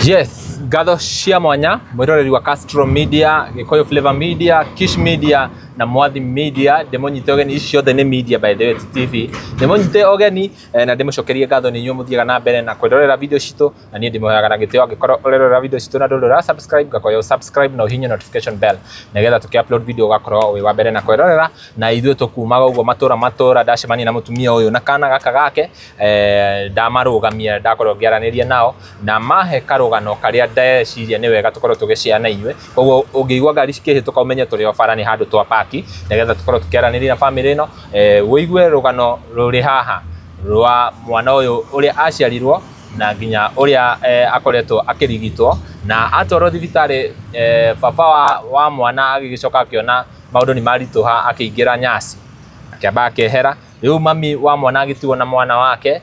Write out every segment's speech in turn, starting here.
Yes, ngatho cia mwanya mwiroreri wa Castro Media, Gikuyu Flavor Media, Kish Media na Mwathi Media. Ndĩmũnyite ũgeni, ici ciothe nĩ media by the way, ti TV. Ndĩmũnyite ũgeni na ndĩmũcokerie ngatho nĩ inyuĩ mũthiaga na mbere na kwĩrorera video citũ, na niĩ ndĩmũheaga na gĩtĩo. Angĩkorwo ũrerorera video citũ na ndũrĩ ũra subscribe, ngakoya subscribe na ũhihinye notification bell nĩgetha tũkĩ upload video ũgakorwo wĩ wa mbere na kwĩrorera. Na ithuĩ tũkumaga ũguo matũra matũra, ndacemania na mũtumia ũyũ na kana gaka gake, ndamarũgamia, ndakorwo ngĩaranĩria nao na mahe karũgano karĩa ndeciria nĩ wega tũkorwo tũgĩshare na inyuĩ. Koguo ũngĩigua ngari cikĩhĩtũka, ũmenye tũrĩ o bara, nĩ handũ twa paki nĩgetha tũkorwo tũkĩaranĩria na bamĩrĩ ĩno, wĩigue rũgano rũrĩ haha rwa mwana ũyũ, ũrĩa aciarirwo na nginya ũrĩa akoretwo akĩrigitwo na atwarwo thibitarĩ. Baba wa mwana agĩgĩcoka akĩona maũndũ nĩ maritũha, akĩingĩra nyasi, akĩamba akehera. Rĩu mami wa mwana agĩtigwo na mwana wake,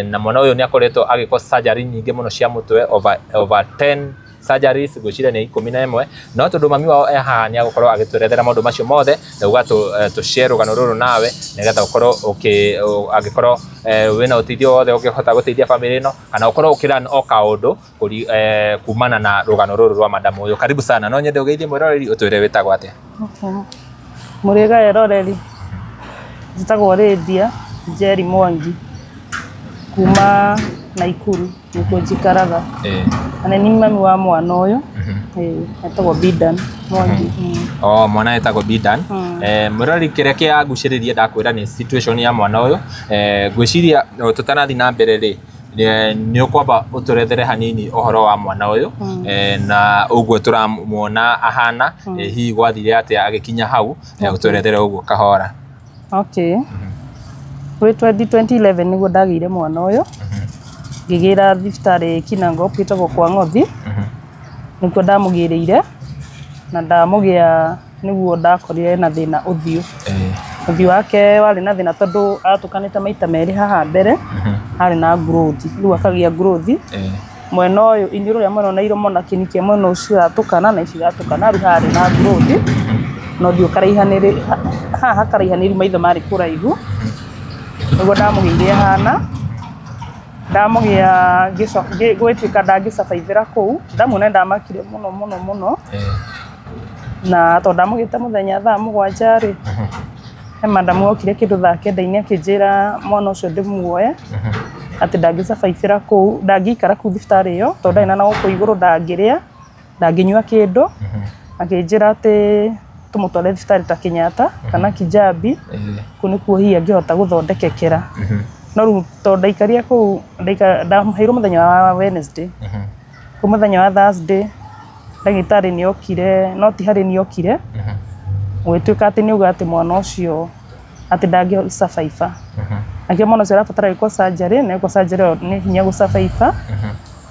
na mwana ũyũ nĩ akoretwo agĩkwo surgery nyingĩ mũno cia mũtwe, over 10 surgeries, ngwĩciria nĩ 11. No tondũ mami wao e haha, nĩ agũkorwo agĩtwerethera maũndũ macio mothe na uga tũ share rũgano rũrũ nawe nĩgetha ũkorwo angĩkorwo wĩna ũteithio wothe ũngĩhota gũteithia bamĩrĩ ĩno, kana ũkorwo ũkĩrun o kaũndũ kumana na rũgano rũrũ rwa madamu ũyũ. Karibu sana. No nyende ũgeithie mwĩroreri, ũtwĩre wĩtagwo atĩa. Mũrĩega eroreri, njĩtagwo Lydia Njeri Mwangi kuma Naikuru, nĩkuo njikaraga. Na nĩ mami wa mwana ũyũ, etagwo Bidan Mwangi. Oh, mwana etagwo Bidan. Mwĩroreri, kĩrĩa kĩangucĩrĩria ndakwĩra nĩ situation ya mwana ũyũ. Ngwĩciria tũtanathi na mbere rĩ, nĩ ũkwamba ũtũrethere hanini ũhoro wa mwana ũyũ, na ũguo tũramuona ahana, hihi gwathire atĩa agĩkinya hau, ũtũrethere ũguo kahora. Okay. Gwĩ 2011 nĩguo ndagĩire mwana ũyũ, ngĩgĩra thibitarĩ Kinangop ĩtagwo kwa Ng'othi, nĩkuo ndamũgĩrĩire. Na ndamũgĩa nĩguo ndakorire ena thĩna ũthiũ. Ũthiũ wake warĩ na thĩna tondũ atũkanĩte maita merĩ haha mbere, harĩ na growth, rĩu akagĩa growth mwena ũyũ, iniũrũ rĩa mwena na iromo na kĩni kĩa mwena ũcio yatũkana na ici iratũkana. Rĩu harĩ na growth na ũthiũ ũkaraihanĩrĩ haha, hakaraihanĩru, maitho marĩ kũraihu. Nĩguo ndamũgĩire ahana. Ndamũgĩa gwĩtuĩka ndangĩcabaithĩra kũu, ndamuona ndamakire mũno mũno mũno. Na tondũ ndamũgĩte mũthenya thaa 7 rĩ, he madamu okire kĩndũ thaa 9-inĩ akĩnjĩra mwana ũcio ndĩmuoe, atĩ ndangĩcabaithĩra kũu, ndangĩikara kũu thibitarĩ ĩyo tondũ ndarĩ na gũkũ igũrũ, ndangĩrĩa, ndangĩnyua kĩndũ. Akĩnjĩra atĩ tũmũtware thibitarĩ ta Kenyatta kana Kijabi, kũu nĩkuo hihi angĩhota gũthondekekera. No rĩu tondũ ndaikarire kũu, ndaheirwo mũthenya wa Wednesday, kũu mũthenya wa Thursday ndagĩtarĩ nĩ okire, no ti harĩ nĩ okire, gũgĩtuĩka atĩ nĩ auga atĩ mwana ũcio atĩ ndangĩ survive. Nakĩo mwana ũcio arabatara gwĩkwo surgery, na ĩkwo surgery ĩyo nĩ hinya gũ survive,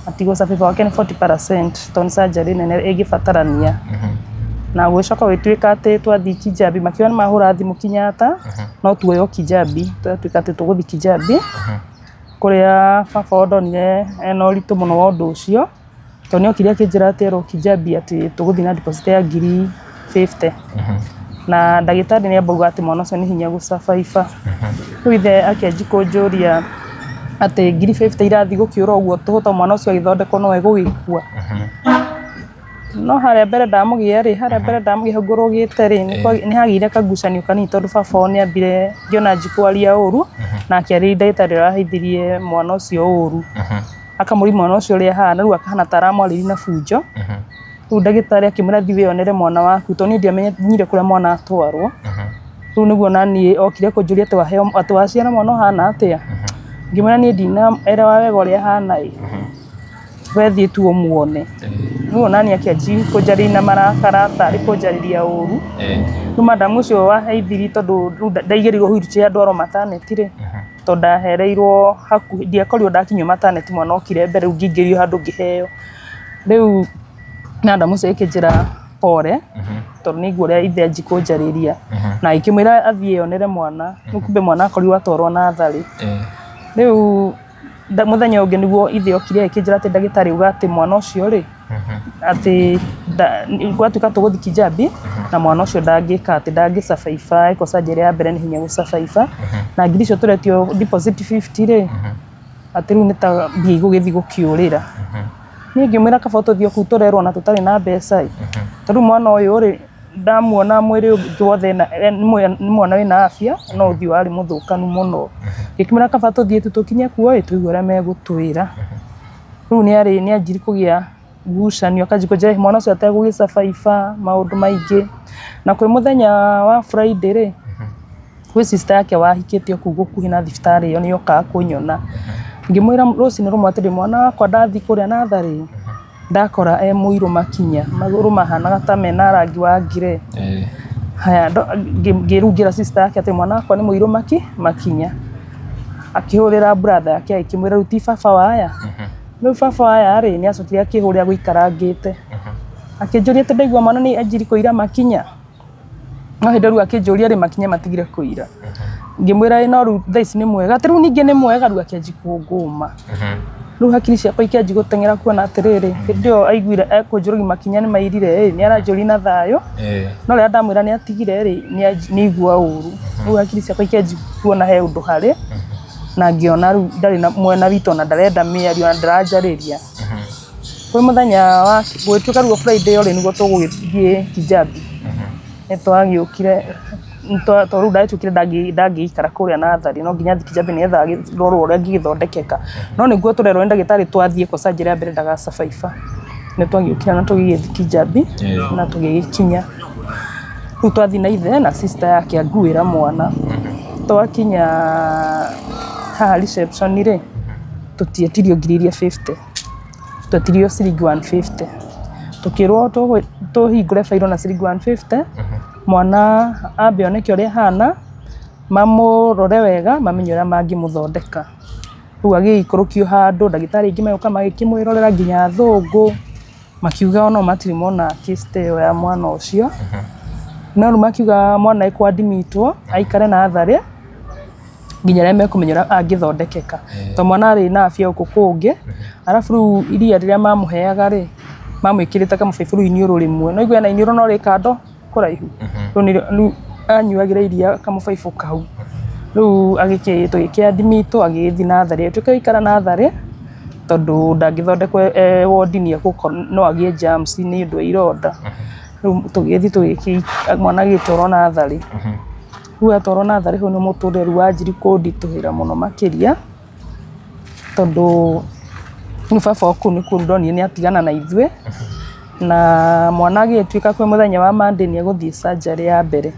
ati gũ survive gwake nĩ 40% tondũ nĩ surgery nene ĩngĩbatarania. Na gũgĩcoka gũgĩtuĩka atĩ twathiĩ Kijabi, makiuga nĩ mahũra thimũ Kenyatta no tuoywo Kijabi. Twatuĩka atĩ tũgũthiĩ Kijabi, kũrĩa baba wao ndonire ena ũritũ mũno wa ũndũ ũcio, tondũ nĩ okire akĩnjĩra atĩ erwo Kijabi atĩ tũgũthiĩ na deposit ya ngiri 50, na ndagĩtarĩ nĩ ambauga atĩ mwana ũcio nĩ hinya gũ survive. Rĩu ithe akĩanji kũnjũria atĩ ngiri 50 irathiĩ gũkĩũra ũguo tũhũ, to mwana ũcio agĩthondekwo no egũgĩkua. No harĩa mbere ndamũgĩa rĩ, harĩa mbere ndamũgĩa hau ngũrũgĩte rĩ, nĩ hagĩire kagucanio kanini, tondũ baba wao nĩ ambire ngĩona anji kwaria ũru na akĩarĩria ndagĩtarĩ ũrĩa waheithirie mwana ũcio ũru, akamũria mwana ũcio ũrĩa ahana. Rĩu akahana ta aramwarĩria na bunjo. Rĩu ndagĩtarĩ akĩmwĩra, "Thiĩ wĩyonere mwana waku," tondũ niĩ ndiamenyire kũrĩa mwana atwarwo. Rĩu nĩguo naniĩ okire kũnjũria atĩ waheo, atĩ waciara mwana ũhana atĩa. Ngĩmwĩra niĩ ndinaelewa wega ũrĩa ahana ĩ, we thiĩ tu ũmuone. Rĩu onani akĩanji kũnjarĩria na marakara tarĩ kũnjarĩria ũru. Rĩu madamu ũcio waheithirie, tondũ rĩu ndaigĩrĩirwo wheelchair ndwarwo maternity rĩ, tondũ ndahereirwo hakuhĩ, ndiakorirwo ndakinyio maternity, mwana okire mbere, rĩu ngĩingĩrio handũ ngĩheo. Rĩu madamu ũcio akĩnjĩra pore, tondũ nĩ aigua ũrĩa ithe anji kũnjarĩria, na agĩkĩmwĩra athiĩ eyonere mwana. Rĩu kumbe mwana akorirwo atwarwo natharĩ. Rĩu mũthenya ũngĩ nĩguo ithe okire akĩnjĩra atĩ ndagĩtarĩ auga atĩ mwana ũcio rĩ, atĩ gwatuĩka tũgũthiĩ Kijabi na mwana ũcio ndangĩka atĩ ndangĩ survive, ĩko surgery ya mbere nĩ hinya gũ survive, na ngiri icio tũretio deposit 50 rĩ, atĩ rĩu nĩ ta mbia igũgĩthiĩ gũkĩũrĩra. Niĩ ngĩmwĩra kaba tũthiĩ kũu tũrerwo na tũtarĩ na mbeca ĩ. Tondũ mwana ũyũ rĩ, ndamuona mwĩrĩ wothe nĩ mwana wĩna afya, no ũthiũ warĩ mũthũkanu mũno. Ngĩkĩmwĩra kaba tũthiĩ tu tũkinye kuo ĩ, tũigue ũrĩa megũtwĩra. Rĩu nĩ anjirie kũgĩa ngucanio, akanjia kũnjĩra mwana ũcio ategũgĩ survive maũndũ maingĩ. Na kwĩ mũthenya wa Friday rĩ, gwĩ sister yake wahikĩte o kũu gũkuhĩ na thibitarĩ ĩyo nĩ okaga kũnyona. Ngĩmwĩra rũcinĩ rũmwe atĩrĩ, mwana wakwa ndathiĩ kũrĩa natharĩ, ndakora e mũirũ makinya, magũrũ mahanaga ta mena rangi wa grey. Haya, ngĩrungĩra sister yake atĩ mwana wakwa nĩ mũirũ makinya. Akĩhũrĩra brother yake akĩmwĩra rĩu ti baba wa aya. Rĩu baba wa aya rĩ, nĩ acokire akĩhũrĩra gũikarangĩte. Akĩnjũria atĩ ndaigua mwana nĩ anjirie kũira makinya. No hĩndĩ rĩu akĩnjũria rĩ, makinya matigire kũira. Ngĩmwĩra ĩ no rĩu thaa ici nĩ mwega. Atĩ rĩu ningĩ nĩ mwega, rĩu akĩanjia kũngũma. Rĩu hakiri ciakwa ikĩanjia gũteng'era kuona atĩrĩrĩ, hĩndĩ ĩyo aiguire ekũnjũragia makinya nĩ mairire ĩ, nĩ aranjũria na thayũ. No rĩrĩa ndamwĩra nĩ atigire rĩ, nĩ aigua ũru. Rĩu hakiri ciakwa ikĩanjia kuona he ũndũ harĩ, na ngĩona rĩu ndarĩ na mwena witũ ona ndarenda mĩario ona ndaranjarĩria. Kwĩ mũthenya wa gũgĩtuĩka rĩu Friday ĩyo rĩ, nĩguo tũgũgĩthiĩ Kijabi. Nĩ twagĩũkire tondũ rĩu ndagĩtuĩkire ndangĩikara kũrĩa natharĩ, no nginya athiĩ Kijabi nĩgetha agĩrorwo ũrĩa angĩgĩthondekeka. No nĩguo tũrerwo nĩ ndagĩtarĩ twathiĩ kwa surgery ya mbere ndaga survive. Nĩ twagĩũkire na tũgĩgĩthiĩ Kijabi na tũgĩgĩkinya. Rĩu twathiĩ na ithe na sister yake anguĩra mwana. Twakinya haha reception rĩ, tũtietirio ngiri iria 50, twetirio ciringi 150. Tũkĩrwo tũhingũre bairo na ciringi 150, mwana ambe oneke ũrĩa ahana, mamũrore wega, mamenye ũrĩa mangĩmũthondeka. Rĩu agĩikũrũkio handũ, ndagĩtarĩ aingĩ magĩũka magĩkĩmwĩrorera nginya athũngũ, makiuga onao matirĩ mona case ta ĩyo ya mwana ũcio. No rĩu makiuga mwana ekũ admit-wo aikare natharĩ nginya rĩrĩa mekũmenya ũrĩa angĩthondekeka. Tondũ mwana arĩ na afya gũkũ kũngĩ, arabu rĩu iria rĩrĩa mamũheaga rĩ, mamwĩkĩrĩte kamũbaibũ rĩu iniũrũ rĩmwe. No igua ena iniũrũ no rĩ kando kũraihu. Rĩu nĩrĩo rĩu anyuagĩra iria kamũbaibũ kau. Rĩu tũgĩkĩ admit-wo agĩgĩthiĩ natharĩ. Agĩtuĩka gũikara natharĩ tondũ ndangĩthondekwo e wodi nĩ egũkorwo no agĩe germs nĩ ũndũ wa ironda. Rĩu tũgĩgĩthiĩ mwana agĩtwarwo natharĩ. Rĩu atwarwo natharĩ hau nĩ mũtũrĩre rĩu wanjirie kũnditũhĩra mũno makĩria, tondũ rĩu baba o kũu nĩkuo ndonire nĩ atigana na ithuĩ. Na mwana agĩtuĩka kwĩ mũthenya wa Monday nĩ egũthiĩ surgery ya mbere.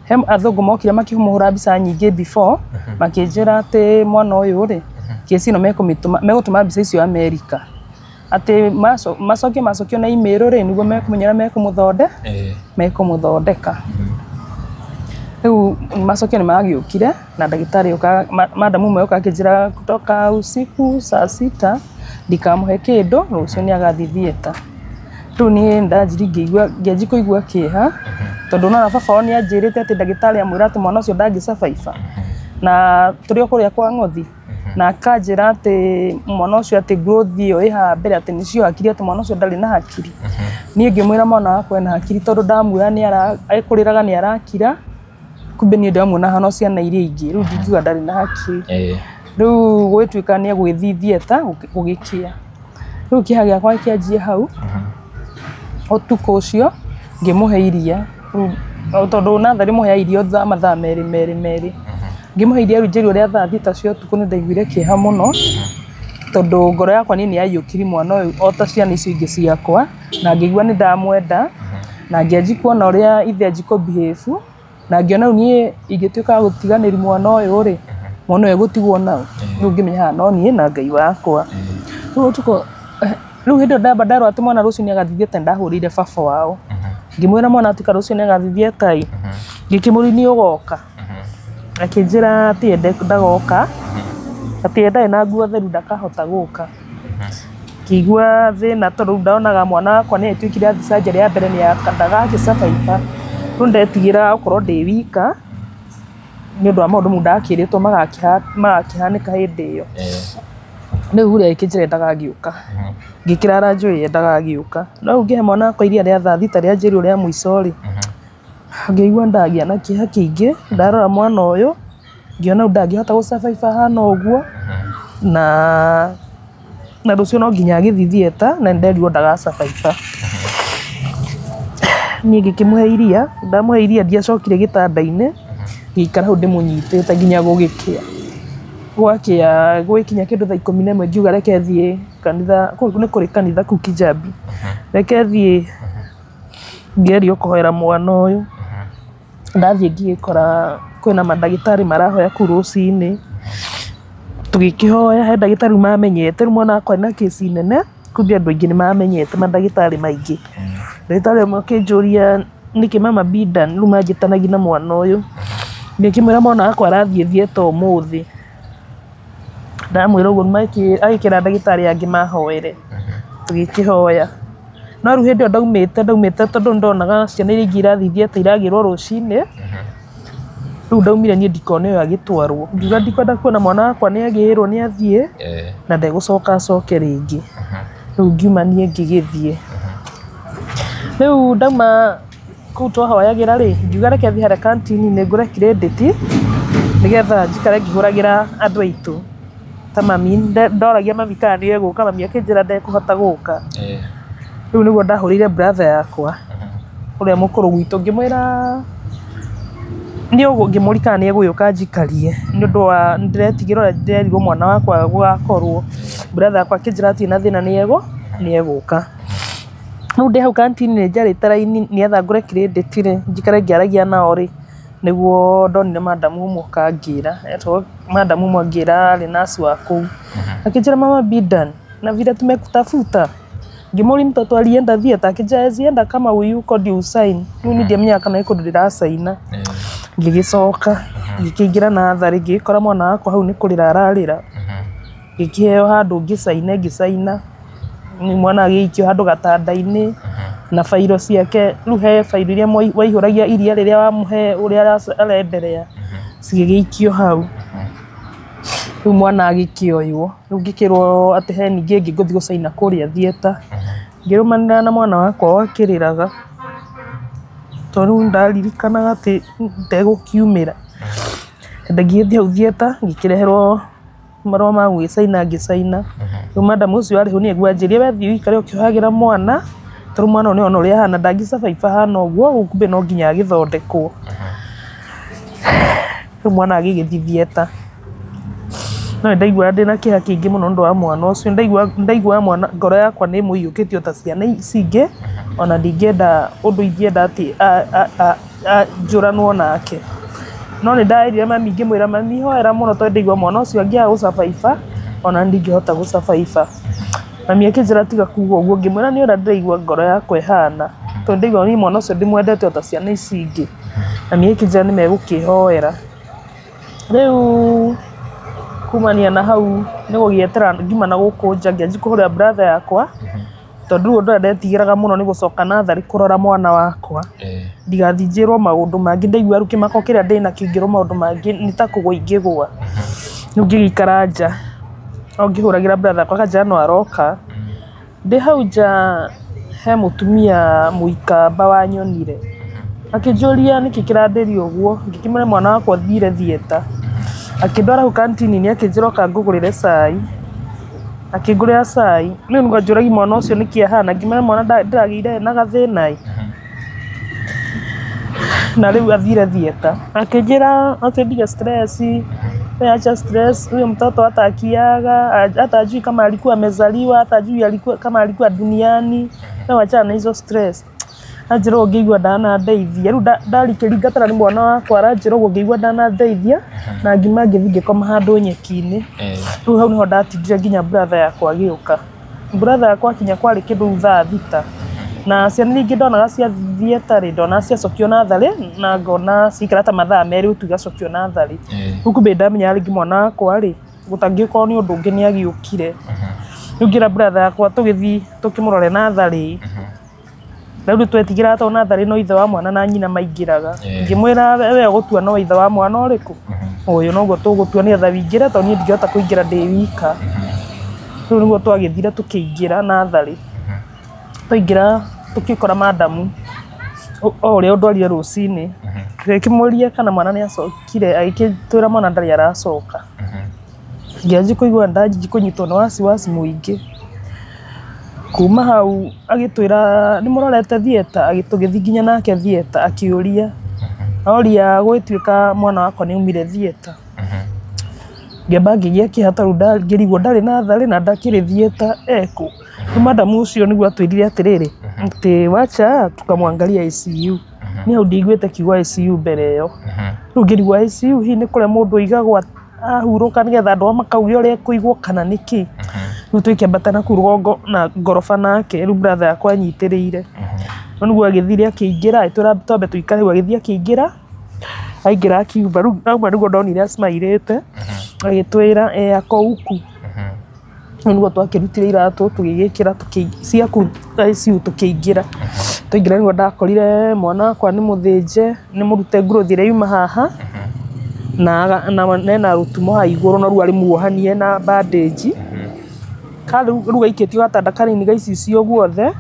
He athũngũ mokire makĩmũhũra mbica nyingĩ before, makĩnjĩra atĩ mwana ũyũ rĩ, kesi ĩno mekũmĩtũma megũtũma mbica icio America. Atĩ macokie macokio na email rĩ, nĩguo mekũmenya ũrĩa mekũmũthondeka. Rĩu macokio nĩ magĩũkire na ndagĩtarĩ oka, madam ũmwe oka akĩnjĩra kutoka usiku saa sita ndikamũhe kĩndũ, rũciũ nĩ agathiĩ theatre. Rĩu niĩ ndanjirie ngĩigua ngĩanjia kũigua kĩeha tondũ nona baba wao nĩ anjĩrĩte atĩ ndagĩtarĩ amwĩra atĩ mwana ũcio ndangĩ survive. Na tũrĩ o kũrĩa kwa Ng'othi, na akanjĩra atĩ mwana ũcio atĩ growth ĩyo ĩ haha mbere atĩ nĩcio hakiri, atĩ mwana ũcio ndarĩ na hakiri. Niĩ ngĩmwĩra mwana wakwa ena hakiri tondũ ndamuoya nĩ ekũrĩraga nĩ arakira, kumbe niĩ ndĩramuona ahana o ciana iria ingĩ, rĩu ndingiuga ndarĩ na hakiri. Rĩu gũgĩtuĩka nĩ egũgĩthiĩ theatre gũgĩkĩa. Rĩu kĩeha gĩakwa gĩkĩanjia hau. Ũtukũ ũcio ngĩmũhe iria, rĩu tondũ natharĩ mũheaga irio mathaa merĩ merĩ merĩ. Ngĩmũhe iria rĩu njĩrwo rĩa thaa thita cia ũtukũ nĩ ndaiguire kĩeha mũno, tondũ ngoro yakwa niĩ nĩ yaiyũkirie mwana ũyũ o ta ciana icio ingĩ ciakwa, na ngĩigua nĩ ndamwenda, na ngĩanjia kuona ũrĩa ithe anjia kũ behave, na ngĩona rĩu niĩ ingĩtuĩka wa gũtiganĩria mwana ũyũ rĩ, mwana ũyũ egũtigwo naũ. Rĩu ngĩmenya haha no niĩ na Ngai wakwa. Rĩu ũtukũ rĩu hĩndĩ ĩyo ndamba nderwo atĩ mwana rũciũ nĩ agathiĩ theatre nĩndahũrĩire baba wao. Ngĩmwĩra mwana atuĩka rũciũ nĩ agathiĩ theatre ĩ, ngĩkĩmũria nĩ ũgoka? Akĩnjĩra atĩ ye ndagoka, atĩ ye ndarĩ na nguo theru ndakahota gũka. Ngĩigua thĩna tondũ rĩu ndonaga mwana wakwa nĩ atuĩkire athiĩ surgery ya mbere ndagakĩ survive. Rĩu nĩndetigĩraga gũkorwo ndĩ wika nĩ ũndũ wa maũndũ mau ndakĩrĩtwo magakĩhanĩka hĩndĩ ĩyo. Rĩu rĩ, agĩkĩnjĩra ndagagĩũka. Ngĩkĩrara njũĩ ye ndagagĩũka. No rĩu ngĩhe mwana wakwa iria rĩa thaa thita rĩa njĩrwo rĩa mũico rĩ, ngĩigua ndagĩa na kĩeha kĩingĩ, ndarora mwana ũyũ, ngĩona rĩu ndangĩhota gũ survive ahana ũguo, na Na rũciũ no nginya agĩthiĩ theatre na nĩnderirwo ndagacabaiba. Niĩ ngĩkĩmũhe iria, ndamũhe iria ndiacokire gĩtanda-inĩ, ngĩikara hau ndĩmũnyitĩte nginya gũgĩkĩa. Gwakĩa gũgĩkinya kĩndũ thaa 11 ngiuga reke thiĩ kanitha, kũu nĩ kũrĩ kanitha kũu Kijabi. Reke thiĩ ngerio kũhoera mwana ũyũ. Ndathiĩ ngĩgĩkora kwĩna mandagĩtarĩ marahoya kũu rũcinĩ. Tũgĩkĩhoya, he ndagĩtarĩ rĩu mamenyete, rĩu mwana wakwa ena kĩci nene, kumbe andũ aingĩ nĩ mamenyete mandagĩtarĩ maingĩ. Ndagĩtarĩ ũmwe akĩnjũria nĩkĩ mama Bidan, rĩu manjĩtanagia na mwana ũyũ. Ngĩkĩmwĩra mwana wakwa arathiĩ theatre ũmũthĩ. Ndamwĩra ũguo agĩkĩra ndagĩtarĩ angĩ mahoere. Tũgĩkĩhoya. No rĩu hĩndĩ ĩyo ndaumĩte tondũ nĩndonaga ciana iria ingĩ irathiĩ theatre iragĩrwo rũcinĩ. Rĩu ndaumire niĩ ndikone ũyũ agĩtwarwo. Ngiuga ndikwenda kuona mwana wakwa nĩ agĩrwo nĩ athiĩ na ndegũcoka acoke rĩngĩ. Rĩu ngiuma niĩ ngĩgĩthiĩ. Rĩu ndauma kũu twahoyagĩra rĩ, ngiuga reke thiĩ harĩa kantini-inĩ ngũre credit nĩgetha njikare ngĩhũragĩra andũ aitũ ta mami. Ndoragia mami kana nĩ egũka, mami akĩnjĩra ndekũhota gũka. Rĩu nĩguo ndahũrĩire brother yakwa ũrĩa mũkũrũ gwitũ ngĩmwĩra ngĩmũria kana nĩ egũgĩũka njikarie nĩ ũndũ wa nĩndĩretigĩra ũrĩa ndĩrerirwo mwana wakwa gũgakorwo. Brother yakwa akĩnjĩra hatirĩ na thĩna nĩ egũka. Rĩu ndĩ hau kantini-inĩ njarĩte raini nĩgetha ngũre credit rĩ, njikare ngĩaragia nao rĩ, nĩguo ndonire madam ũmwe oka angĩra, etagwo madam ũmwe angĩra arĩ nurse wa kũu. Akĩnjĩra mama Bidan, na vile tumekutafuta. Ngĩmũria mtoto alienda theatre, akĩnjĩra hawezi enda kama huyuko ndio usign. Rĩu niĩ ndiamenyaga kana he kũndũ ndĩracaina. Ngĩgĩcoka, ngĩkĩingĩra natharĩ, ngĩgĩkora mwana wakwa hau nĩ kũrĩra ararĩra. Ngĩkĩheo handũ ngĩcaine ngĩcaina. Mwana agĩikio handũ gatanda-inĩ na bairo ciake, rĩu he bairo iria waihũragia iria rĩrĩa wamũhe ũrĩa arenderea, cigĩgĩikio hau. Rĩu mwana agĩkĩoywo, rĩu ngĩkĩrwo atĩ he ningĩ ĩngĩ ngũthiĩ gũcaina kũrĩa theatre. Ngĩrũmanĩrĩra na mwana wakwa o akĩrĩraga, tondũ rĩu nĩndaririkanaga atĩ ndegũkiumĩra. Ngĩgĩthiĩ hau theatre, ngĩkĩreherwo marũa ma gũgĩcaina ngĩcaina. Rĩu madam ũcio warĩ hau nĩwe anjĩrire we thiĩ ũikare ũkĩohagĩra mwana, tondũ mwana ũyũ nĩwona ũrĩa ahana ndangĩ survive ahana ũguo, kumbe no nginya agĩthondekwo. Rĩu mwana agĩgĩthiĩ theatre. No nĩndaiguaga ndĩna kĩeha kĩingĩ mũno nĩ ũndũ wa mwana ũcio. Nĩndaiguaga mwana ngoro yakwa nĩ ĩmũiyũkĩtie o ta ciana ici ingĩ, ona ndingĩenda ũndũ ingĩenda atĩ njũranwo nake. No nĩndaerire mami ngĩmwĩra mami hoera mũno tondũ ndaigua mwana ũcio angĩaga gũ survive ona niĩ ndingĩhota gũ survive. Mami akĩnjĩra tiga kuga ũguo, ngĩmwĩra nĩ ũrĩa ndĩraigua ngoro yakwa ĩhana, tondũ ndaigua niĩ mwana ũcio ndĩmwendete o ta ciana ici ingĩ. Mami akĩnjĩra nĩmegũkĩhoera. Rĩu kumania na hau nĩ gũgĩetera ngiuma na gũkũ nja ngĩanjia kũhũrĩra brother yakwa, tondũ rĩu ũndũ ũrĩa ndetigĩraga mũno nĩ gũcoka natharĩ kũrora mwana wakwa. Ndigathiĩ njĩrwo maũndũ mangĩ, ndaigua rĩu kĩmako kĩrĩa ndĩnakĩo ingĩrwo maũndũ mangĩ nĩ ta kũgwa ingĩgwa. Rĩu ngĩgĩikara nja o ngĩhũragĩra brother yakwa akanjĩra no aroka. Ndĩ hau nja he mũtumia mũikamba wanyonire, akĩnjũria nĩkĩ kĩrandĩria ũguo, ngĩkĩmwĩra mwana wakwa athire theatre. Akĩndwara hau kantini-inĩ akĩnjĩra oka ngũgũrĩre cai. Akĩngũrĩra cai, rĩu nĩguo anjũragia mwana ũcio nĩkĩ ahana, ngĩmwĩra mwana ndĩragĩire na gathĩna ĩ, na rĩu athire theatre. Akĩnjĩra atĩ ndige stress, we acha stress, huyo mtoto hata akiaga, hata hajui kama alikuwa amezaliwa, hata hajui alikuwa, kama alikuwa duniani, we wachana na hizo stress. Anjĩra ũguo ngĩigua ndanandeithia, rĩu ndarikĩria ngatara nĩ mwana wakwa aranjĩra ũguo ngĩigua ndanandeithia, na ngiuma ngĩthiĩ ngĩkoma handũ nyeki-inĩ. Rĩu hau nĩho ndatindire nginya brother yakwa agĩũka. Brother yakwa akinya kwarĩ kĩndũ thaa 6, na ciana iria ingĩ ndonaga cia theatre rĩ, ndonaga ciacokio natharĩ na ngona ciaikara ta mathaa 2 ũtukũ igacokio natharĩ. Rĩu kumbe nĩndamenyaga rĩngĩ mwana wakwa rĩ, gũtangĩkorwo nĩ ũndũ ũngĩ nĩ agĩũkire. Rĩu ngĩra brother yakwa tũgĩthiĩ tũkĩmũrore natharĩ, rĩu nĩtwetigĩraga tondũ natharĩ no ithe wa mwana na nyina maingĩraga. Ngĩmwĩra we ũgũtua no ithe wa mwana ũrĩkũ? Ũyũ noguo tũgũtua nĩgetha wĩingĩre tondũ niĩ ndingĩhota kũingĩra ndĩ wika. Rĩu nĩguo twagĩthire tũkĩingĩra natharĩ. Twaingĩra tũgĩkora madamu o ũrĩa ũndwarire rũcinĩ. Tũgĩkĩmũria kana mwana nĩ acokire, agĩkĩtwĩra mwana ndarĩ aracoka. Ngĩanjia kũigua ndanjia kũnyitwo nĩ wasiwasi mũingĩ. Kuma hau agĩtwĩra nĩ mũrorete theatre, tũgĩthiĩ nginya nake theatre akĩũria. Oria gũgĩtuĩka mwana wakwa nĩ aumire theatre. Ngĩamba ngĩgĩa kĩeha tondũ ngĩrigwo ndarĩ natharĩ na ndakĩrĩ theatre ekũ. Rĩu madam ũcio nĩguo atwĩrire atĩrĩrĩ, atĩ wacha tukamwangalia ICU. Niĩ hau ndiaiguĩte kiugo ICU mbere ĩyo. Rĩu ngĩrigwo ICU hihi nĩ kũrĩa mũndũ aigagwo ahurũka nĩgetha andũ ao makauge ũrĩa ekũigwo kana nĩkĩ. Rĩu tũgĩkĩambata na kũu rũgongo na ngoroba nake, rĩu brother yakwa anyitĩrĩire. No nĩguo agĩthire akĩingĩra, agĩtwĩra twambe tũikare hau, agĩthiĩ akĩingĩra, aingĩra akiuma, rĩu auma nĩguo ndonire acimairĩte, agĩtwĩra e ako huku. Rĩu nĩguo twakĩrutire iratũ tũgĩgĩkĩra cia kũu ICU tũkĩingĩra. Twaingĩra nĩguo ndakorire mwana wakwa nĩ mũthĩnje, nĩ mũrute growth ĩrĩa yuma haha, na ena rũtumo haha igũrũ no rĩu arĩ muohanie na bandage. Rĩu gaikĩtio gatanda kanini gaicicio guothe,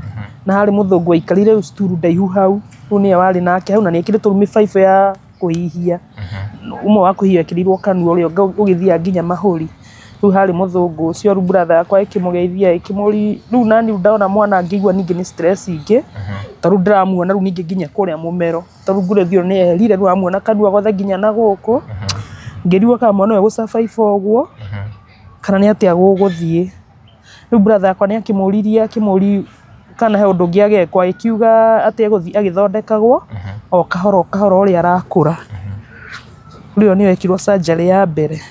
na harĩ mũthũngũ waikarĩire rĩu sturu ndaihu hau, rĩu nĩwe warĩ nake hau na nĩ ekĩrĩtwo mĩbaibũ ya kũhihia. Ũmwe wa kũhihia ekĩrĩirwo kanua ũrĩa ũngĩ ũgĩthiaga nginya mahũri. Rĩu harĩ mũthũngũ ũcio, rĩu brother yakwa ĩkĩmũgeithia ĩkĩmũri, rĩu nani ndona mwana ngĩigua ningĩ nĩ stress ingĩ, tondũ ndĩramuona rĩu ningĩ nginya kũrĩa mũmero, tondũ growth ĩyo nĩ yeherire, rĩu amuona kanua gothe nginya na gũkũ, ngĩrigwo kana mwana ũyũ egũ survive ũguo, kana nĩ atĩa gũgũthiĩ. Rĩu brother yakwa nĩ akĩmũririe akĩmũri kana he ũndũ ũngĩ agekwo, agĩkiuga atĩ egũthiĩ agĩthondekagwo o kahora o kahora ũrĩa arakũra. Rĩu ĩyo nĩyo ekirwo surgery ya mbere.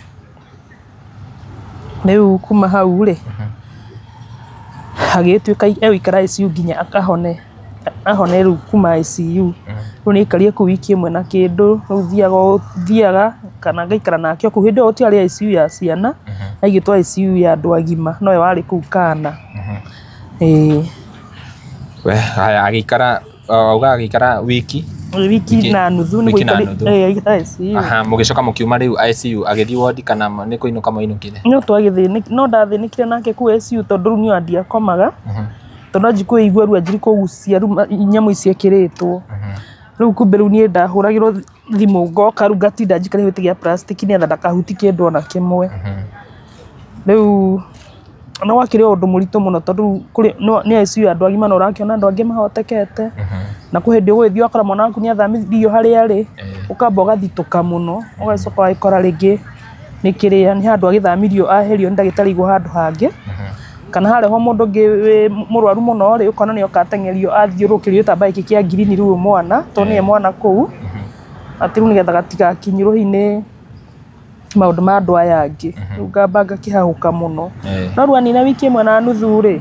Rĩu kuma hau rĩ, agĩgĩtuĩka egũikara ICU nginya akahone, ahone rĩu kuma ICU. Rĩu nĩ aikarire kũu wiki ĩmwe na kĩndũ, rĩu thiaga kana ngaikara nake o kũu. Hĩndĩ ĩyo gũtiarĩ ICU ya ciana, aigĩtwo ICU ya andũ agima, nowe warĩ kũu kana. Ĩĩ. We haya agĩikara auga agĩikara wiki Wiki na nuthu nĩguo wiki na aikarire nuthu. ĩĩ aikara ICU. Aha, mũgĩcoka mũkiuma rĩu ICU agĩthiĩ wodi kana nĩ kũinũka mwainũkire? No twagĩthĩnĩkire, no ndathĩnĩkire nake kũu ICU tondũ rĩu niĩ ndiakomaga, tondũ anjia kũigua rĩu anjirie kũgucia rĩu nyamũ ici ekĩrĩtwo. Rĩu kumbe rĩu niĩ ndahũragĩrwo thimũ ngoka rĩu ngatinda njikarĩire gĩtĩ gĩa plastic nĩgetha ndakahutie kĩndũ ona kĩmwe. Rĩu no wakĩrĩ o ũndũ mũritũ mũno tondũ rĩu nĩ ICU ya andũ agima na ũrakĩona andũ angĩ mahotekete. Na kwĩ hĩndĩ ũgũgĩthiĩ ũgakora mwana waku nĩ athamithirio harĩa arĩ, ũkamba ũgathitũka mũno, ũgacoka ũgagĩkora rĩngĩ nĩ kĩrĩa nĩ handũ agĩthamirio aherio nĩ ndagĩtarĩ aigwo handũ hangĩ. Kana harehwo mũndũ ũngĩ wĩ mũrwaru mũno rĩ, ũkona nĩ oka ateng'erio athiũrũrũkĩrio gĩtambaya gĩkĩ kĩa ngirini rĩu mwana, tondũ nĩwe mwana kũu, atĩ rĩu nĩgetha gatigakinyĩrwo hihi nĩ maũndũ ma andũ aya angĩ. Rĩu ngamba ngakĩhahũka mũno. No rĩu anina wiki ĩmwe na nuthu rĩ,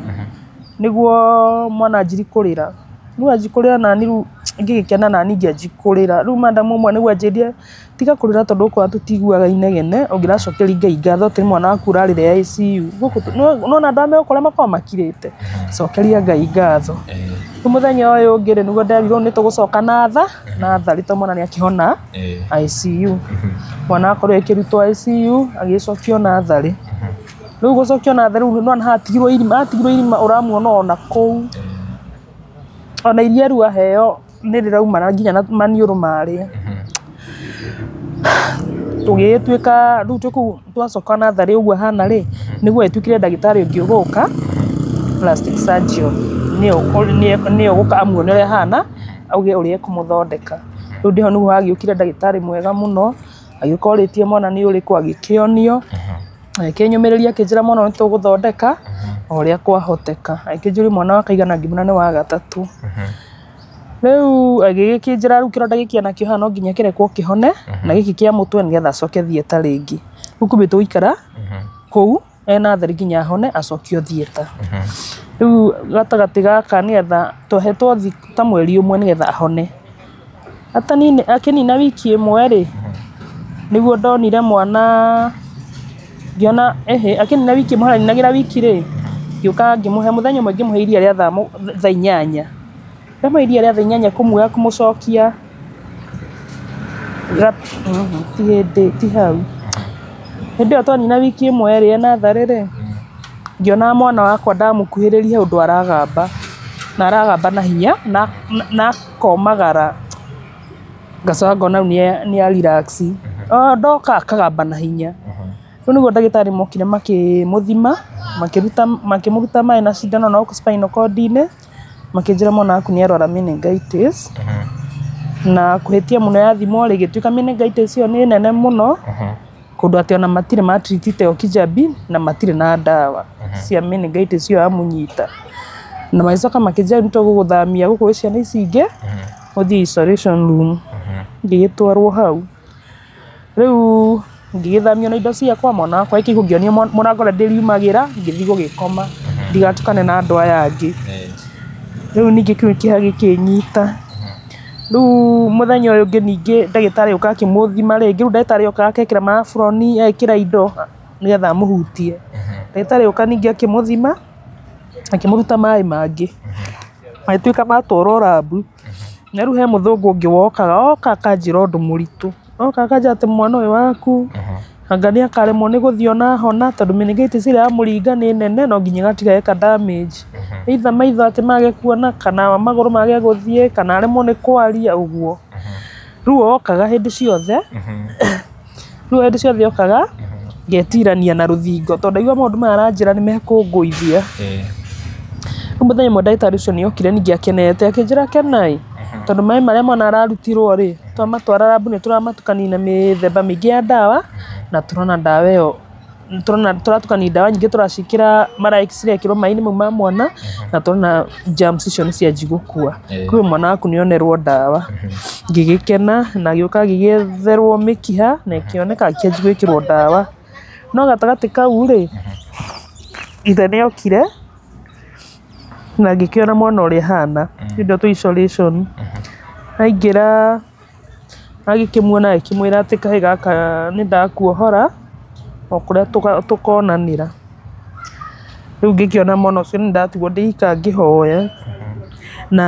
nĩguo mwana anjirie kũrĩra. Rĩu anjia kũrĩra nani rĩu ngĩgĩkena nani ngĩanjia kũrĩra. Rĩu madam ũmwe nĩguo anjĩrire tiga kũrĩra tondũ gũkũ tũtiguaga inegene, ũngĩracokeria Ngai ngatho atĩ mwana waku ũrarĩra ICU. Gũkũ nĩwona andũ arĩa megũkora makoragwo makirĩte. Cokeria Ngai ngatho. Rĩu mũthenya ũyũ ũngĩ rĩ, nĩguo nderirwo nĩ tũgũcoka natharĩ tondũ mwana nĩ akĩhona ICU. Mwana akorwo akĩrutwo ICU agĩcokio natharĩ. Rĩu gũcokio natharĩ rĩu nĩwona hatigirwo irima, hatigirwo irima ũramuona ona kũu. Ona iria rĩu aheo nĩ rĩrauma nginya na maniũrũ marĩa. Tũgĩgĩtuĩka rĩu twĩ kũu twacoka natharĩ ũguo ahana rĩ, nĩguo agĩtuĩkire ndagĩtarĩ ũngĩ ũgũka, plastic surgeon nĩwe ũgũka amuone ũrĩa ahana, auge ũrĩa ekũmũthondeka. Rĩu ndĩho nĩguo hagĩũkire ndagĩtarĩ mwega mũno, agĩũka orĩtie mwana nĩ ũrĩkũ agĩkĩonio, agĩkĩnyũmĩrĩria akĩnjĩra mwana ũyũ nĩtũgũthondeka o ũrĩa kwahoteka. Agĩkĩnjũria mwana wa kaigana ngĩmwĩra nĩ wa gatatũ. Rĩu agĩgĩkĩnjĩra rĩu kĩronda gĩkĩ enakĩo haha no nginya kĩrekwo kĩhone, na gĩkĩ kĩa mũtwe nĩgetha acoke theatre rĩngĩ. Rĩu kumbe tũgũikara kũu e natharĩ nginya ahone acokio theatre. Rĩu gatagatĩ gaka nĩgetha twahetwo ta mweri ũmwe nĩgetha ahone. Akĩnina wiki ĩmwe rĩ, nĩguo ndonire mwana ngĩona ĩhĩ akĩnina wiki ĩmwe haninagĩra wiki rĩ, ngĩũka ngĩmũhe mũthenya ũmwe ngĩmũhe iria rĩa thaa inyanya. Ndamũhe iria rĩa thaa inyanya kũmuoya kũmũcokia ti hĩndĩ ti hau. Hĩndĩ ĩyo twanina wiki ĩmwe rĩ, e natharĩ rĩ, ngĩona mwana wakwa ndamũkuhĩrĩria he ũndũ aragamba, na aragamba na hinya na akomagara, ngacoka ngona rĩu nĩ a relax. O ndoka akagamba na hinya. Rĩu nĩguo ndagĩtarĩ mokire makĩmũthima, makĩmũruta maĩ na cindano na gũkũ spinal cord-inĩ, makĩnjĩra mwana waku nĩ arwara meningitis. Na kũhĩtia mũno yathimwo rĩ, ĩgĩtuĩka meningitis ĩyo nĩ nene mũno, kũndũ atĩ ona matirĩ matreatĩte o Kijabi na matirĩ na ndawa cia meningitis ĩyo yamũnyita. Na magĩcoka makĩnjĩra nĩ tũgũgũthamia gũkũ gwĩ ciana ici ingĩ, ũthiĩ isolation room. Ngĩgĩtwarwo hau. Rĩu ngĩgĩthamio na indo ciakwa, mwana wakwa agĩkĩigua ngĩonio mũrango ũrĩa ndĩriumagĩra, ngĩthiĩ gũgĩkoma ndigatukane na andũ aya angĩ. Rĩu ningĩ kĩu kĩeha gĩkĩnyita. Rĩu mũthenya ũyũ ũngĩ ningĩ ndagĩtarĩ oka akĩmũthima rĩngĩ, rĩu ndagĩtarĩ oka akekĩra maburoni, agekĩra indo nĩgetha amũhutie. Ndagĩtarĩ oka ningĩ akĩmũthima, akĩmũruta maĩ mangĩ, magĩtuĩka matwarwo rabu. Na rĩu he mũthũngũ ũngĩ wokaga, oka akanjĩra ũndũ mũritũ. Oka akanjĩra atĩ mwana ũyũ waku anga nĩ akaremwo nĩ gũthiĩ ona ahona tondũ meningitis ĩrĩa yamũringa nĩ nene no nginya ĩgatiga eka damage. Either maitho atĩ mage kuona kana magũrũ mage gũthiĩ kana aremwo nĩ kwaria ũguo. Rĩu okaga hĩndĩ ciothe, rĩu hĩndĩ ciothe okaga ngetirania na rũthingo tondũ ndaigua maũndũ maya aranjĩra nĩ mekũngũithia. Rĩu mũthenya ũmwe ndagĩtarĩ ũcio nĩ okire ningĩ akenete akĩnjĩra Kenai, tondũ maĩ marĩa mwana ararutirwo rĩ, twamatwara rabu nĩ tũramatukania na mĩthemba mĩingĩ ya ndawa na tũrona ndawa ĩyo tũrona tũratukania ndawa nyingĩ tũraciĩkĩra mara cirekĩrwo maĩ-inĩ mau ma mwana na tũrona germs icio nĩ cianjia gũkua. Koguo mwana waku nĩ onerwo ndawa. Ngĩgĩkena na agĩũka agĩgĩetherwo mĩkiha na ĩkĩoneka akĩanjia gwĩkĩrwo ndawa. No gatagatĩ kau rĩ, ithe nĩ okire na ngĩkĩona mwana ũrĩa ahana, hĩndĩ ĩyo twĩ isolation. Aingĩra agĩkĩmuona agĩkĩmwĩra atĩ kahĩĩ gaka nĩ ndakuohora o kũrĩa tũkonanĩra. Rĩu ngĩkĩona mwana ũcio nĩ ndatigwo ndĩ ika ngĩhoya. Na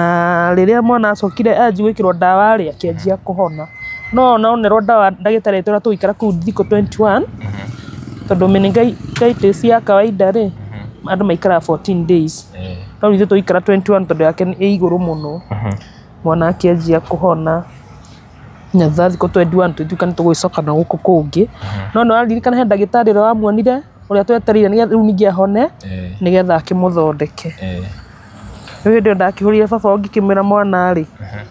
rĩrĩa mwana acokire anjia gwĩkĩrwo ndawa rĩ, akĩanjia kũhona. No ona onerwo ndawa ndagĩtarĩ agĩtwĩra tũgũikara kũu thikũ 21 tondũ meningitis ya kawaida rĩ, andũ maikaraga 14 days. No ithuĩ tũgũikara 21 tondũ yake ĩ igũrũ mũno. Mwana akĩanjia kũhona na thutha wa thikũ 21 tũgĩtuĩka nĩ tũgũgĩcoka na gũkũ kũngĩ. No nĩ waririkana he ndagĩtarĩ ũrĩa wamuonire ũrĩa twetereire nĩgetha rĩu ningĩ ahone nĩgetha akĩmũthondeke. Rĩu hĩndĩ ĩyo ndakĩhũrire baba wao ngĩkĩmwĩra mwana rĩ,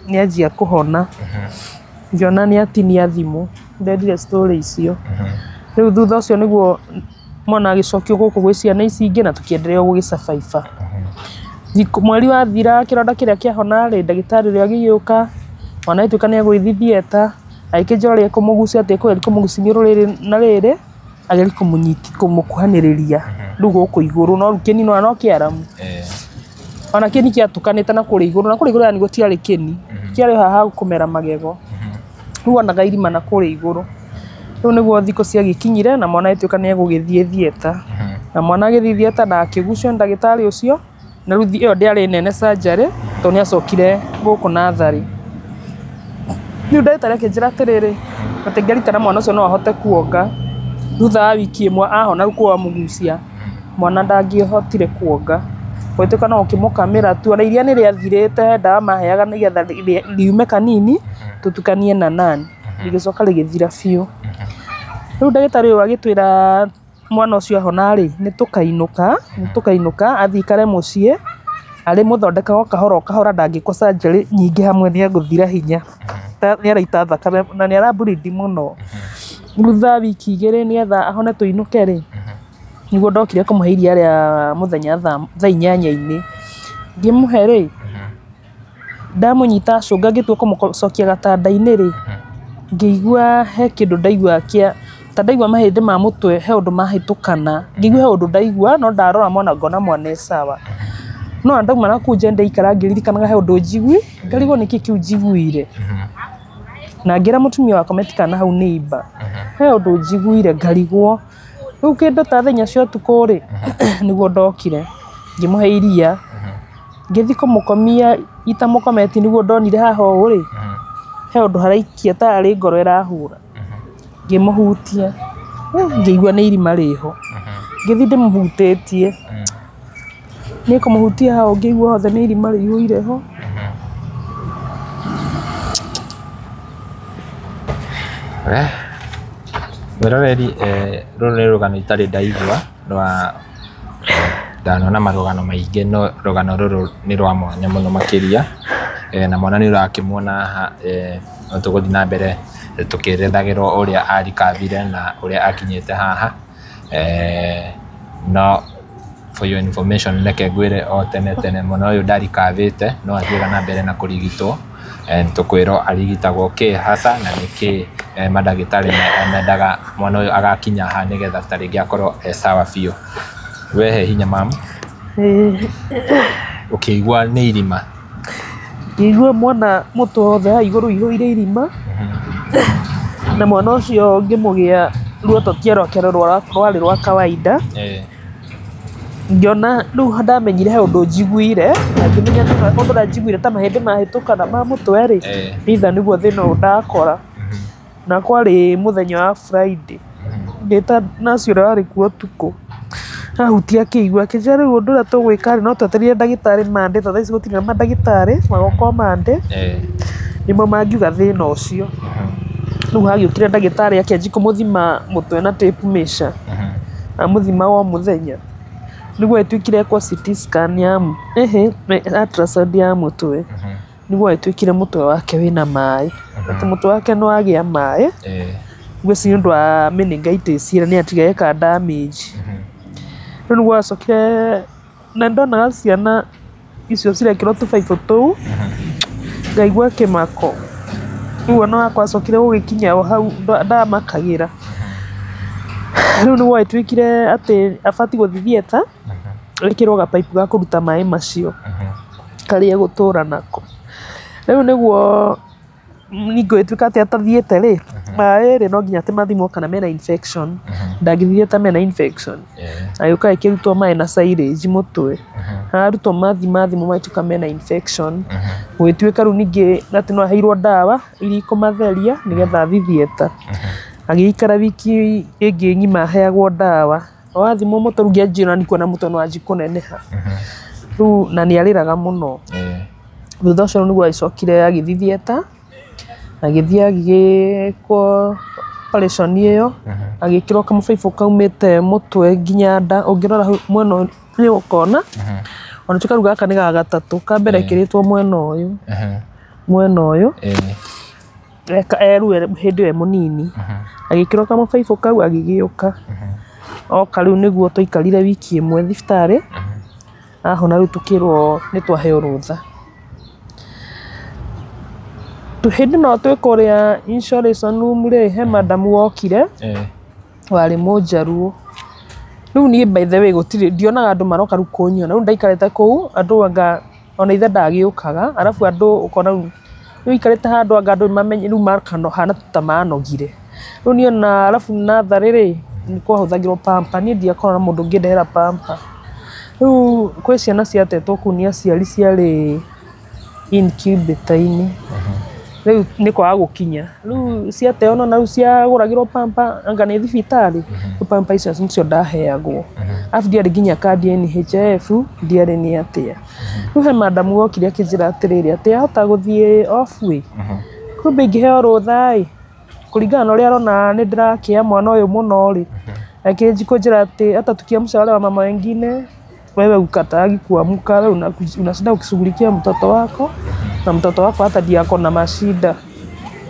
nĩ anjia kũhona. Ngĩona nĩ atinia thimũ, ndendire story icio. Rĩu thutha ũcio nĩguo mwana agĩcokio gũkũ gwĩ ciana ici ingĩ na tũkĩenderea gũgĩcabaiba. Mweri wathira kĩronda kĩrĩa kĩahona rĩ, ndagĩtarĩ ũrĩa agĩgĩũka, mwana agĩtuĩka nĩ egũgĩthiĩ theatre, agĩkĩnjĩra ũrĩa ekũmũgucia atĩ ekũgeria kũmũgucia iniũrũ rĩrĩ na rĩrĩ, agerie kũmũkuhanĩrĩria rĩu gũkũ igũrũ, no rĩu kĩni nĩwona no kĩaramu. Ona kĩni kĩatũkanĩte na kũrĩa igũrũ, na kũrĩa igũrũ yani gũtiarĩ kĩni, kĩarĩ o haha kũmera magego. Rĩu wonaga irima na kũrĩa igũrũ. Rĩu nĩguo thikũ ciagĩkinyire na mwana agĩtuĩka nĩ egũgĩthiĩ theatre. Na mwana agĩthiĩ theatre na akĩgucio nĩ ndagĩtarĩ ũcio, na rĩu ĩyo ndĩarĩ nene surgery tondũ nĩ acokire gũkũ natharĩ. Rĩu ndagĩtarĩ akĩnjĩra atĩrĩrĩ, atĩ ngĩririkana mwana ũcio no ahote kuonga. Thutha wa wiki ĩmwe ahona rĩu wamũgucia, mwana ndangĩahotire kuonga. Gũgĩtuĩka no gũkĩmũkamĩra tu, ona iria nĩ rĩathirĩte he ndawa maheaga nĩgetha riume kanini tũtukanie na nani, rĩgĩcoka rĩgĩthira biũ. Rĩu ndagĩtarĩ ũyũ agĩtwĩra mwana ũcio ahona rĩ, nĩ tũkainũka athiĩ aikare mũciĩ, arĩmũthondekaga o kahora o kahora ndangĩkwo surgery nyingĩ hamwe nĩ egũthira hinya. Nĩ araita thakame na nĩ ara bleed mũno. Thutha wa wiki igĩrĩ nĩgetha ahone tũinũke rĩ, nĩguo ndokire kũmũhe iria rĩa mũthenya thaa inyanya-inĩ. Ngĩmũhe rĩ, ndamũnyita acũnga ngĩtua kũmũcokia gatanda-inĩ rĩ, ngĩigua he kĩndũ ndaigua kĩa ta ndaigua mahĩndĩ ma mũtwe he ũndũ mahĩtũkana. Ngĩigua he ũndũ ndaigua no ndarora mwana ngona mwana e sawa. No ona ndauma nakũu nja ndaikara ngĩririkanaga he ũndũ njigui, ngarigwo nĩkĩ kĩu njiguire. Na ngĩra mũtumia wakwa metikana hau neighbour, he ũndũ njiguire ngarigwo. Rĩu kĩndũ ta thaa inya cia ũtukũ rĩ, nĩguo ndokire ngĩmũhe iria, ngĩthiĩ kũmũkomia itamũkometie nĩguo ndonire haha ũũ rĩ, he ũndũ haraikia tarĩ ngoro ĩrahũra. Ngĩmũhutia, ngĩigua nĩ irima rĩho. Ngĩthiĩ ndĩmũhutĩtie, niĩ kũmũhutia hau ngĩigua hothe nĩ irima rĩihũire ho. Mwĩroreri, rũrũ nĩ rũgano itarĩ ndaigua rwa ndanona marũgano maingĩ, no rũgano rũrũ nĩ rwa mwanya mũno makĩria. Na mwana nĩ ũrakĩmuona haha, no tũgũthiĩ na mbere tũkĩerethagĩrwo ũrĩa arikabire na ũrĩa akinyĩte haha. No for your information, reke ngwĩre o tene tene mwana ũyũ ndarikabĩte, no athiaga na mbere na kũrigitwo. Tũkwĩrwo arigitagwo kĩ hasa na nĩkĩ mandagĩtarĩ mendaga mwana ũyũ agakinya haha nĩgetha ta rĩngĩ akorwo e sawa biũ. Wehe hinya mamu, ũkĩigua nĩ irima. Ngĩigua mwana mũtwe wothe haha igũrũ ihũire irima, na mwana ũcio ngĩmũgĩa ruototia rwake rwarĩ rwa kawaida. Ngĩona rĩu ndamenyire he ũndũ njiguire, na ngĩmenya ũndũ ũrĩa njiguire ta mahĩndĩ mahĩtũkana ma mũtwe rĩ, either nĩguo thĩna ũyũ ndakora. Na kwarĩ mũthenya wa Friday, ngĩta nurse ũrĩa warĩ kuo ũtukũ, ahutia akĩigua akĩnjĩra rĩu ũndũ ũrĩa tũgwĩka rĩ, no twetereire ndagĩtarĩ Monday, tondũ thaa ici gũtirĩ na mandagĩtarĩ, magoka o Monday, nĩmo mangiuga thĩna ũcio. Rĩu hagĩũkire ndagĩtarĩ akĩanjia kũmũthima mũtwe na tape measure, amũthima o mũthenya. Nĩguo ĩtuĩkire ekwo CT scan ya ultrasound ya mũtwe, nĩguo ĩtuĩkire mũtwe wake wĩna maĩ, atĩ mũtwe wake nĩ wagĩa maĩ, ngwĩciria nĩ ũndũ wa meningitis ĩrĩa nĩ yatiga eka damage. Rĩu nĩguo acokire, na ndonaga ciana icio cirekĩrwo tũbaibũ tũu, ngaigua kĩmako. Rĩu ona wakwa acokire gũgĩkinya o hau ndamakagĩra. Rĩu nĩguo ĩtuĩkire atĩ abatiĩ gũthiĩ theatre, ĩkĩrwo gabaibũ ga kũruta maĩ macio karĩa egũtũra nako. Rĩu nĩguo ningĩ atĩ atathiĩte rĩ, maĩ rĩ, no nginya atĩ mathimwo kana mena infection. Ndangĩthiĩ ta mena infection. Agĩũka akĩrutwo maĩ na syringe mũtwe. Arutwo mathimwo magĩtuĩka mena infection. Gũgĩtuĩka rĩu ningĩ atĩ no aheirwo ndawa iria ikũmatheria nĩgetha athiĩ theatre. Agĩikara wiki ĩngĩ ng'ima aheagwo ndawa. O athimwo mũtwe rĩu ngĩanjia ona kuona mũtwe nĩ wanjia kũneneha. Rĩu na nĩ arĩraga mũno. Thutha ũcio nĩguo agĩcokire agĩthiĩ theatre, agĩthiĩ agĩkwo operation ĩyo, agĩkĩrwo kamũbaibũ kaumĩte mũtwe nginya nda. Ũngĩrora hau mwena ũyũ nĩ ũkona. Ona tuĩka rĩu gaka nĩ ga gatatũ, ka mbere ekĩrĩtwo mwena ũyũ, mwena ũyũ rĩu hĩndĩ ĩyo e mũnini. Agĩkĩrwo kamũbaibũ kau agĩgĩũka. Oka rĩu nĩguo twaikarire wiki ĩmwe thibitarĩ, ahona rĩu tũkĩrwo nĩ twaheo rũtha. Hĩndĩ ĩno twĩ kũrĩa isolation room rĩ, he madam wokire warĩ mũnjaruo. Rĩu niĩ by the way gũtirĩ ndionaga andũ maroka rĩu kũnyona. Rĩu ndaikarĩte kũu andũ anga ona ithe ndagĩũkaga, arabu andũ ũkona rĩu ũikarĩte handũ anga andũ mamenye rĩu makahana ta manogire. Rĩu niĩ ona arabu natharĩ rĩ, nĩ kwahũthagĩrwo pamper, niĩ ndiakoragwo na mũndũ ũngĩndehera pamper. Rĩu kwĩ ciana ciatetwo kũu nĩ aciari ciarĩ incubator-inĩ. Rĩu nĩ kwaga gũkinya. Rĩu ciateo nona rĩu ciagũragĩrwo pamper anga nĩ thibitarĩ, rĩu pamper icio nĩcio ndaheagwo. Arabu ndiarĩ nginya kandi ya NHIF, ndiarĩ nĩ atĩa. Rĩu he madam wokire akĩnjĩra atĩrĩrĩ, atĩ ahota gũthiĩ off ĩ, kumbe ingĩheo rũtha ĩ, kũringana na ũrĩa arona nĩ ndĩrakĩa mwana ũyũ mũno rĩ, akĩnji kũnjĩra atĩ hata tukiamsha wale wamama wengine wewe hukataagi kuamka, wewe unashinda ukishughulikia mtoto wako na mtoto wako hata ndiye ako na mashida,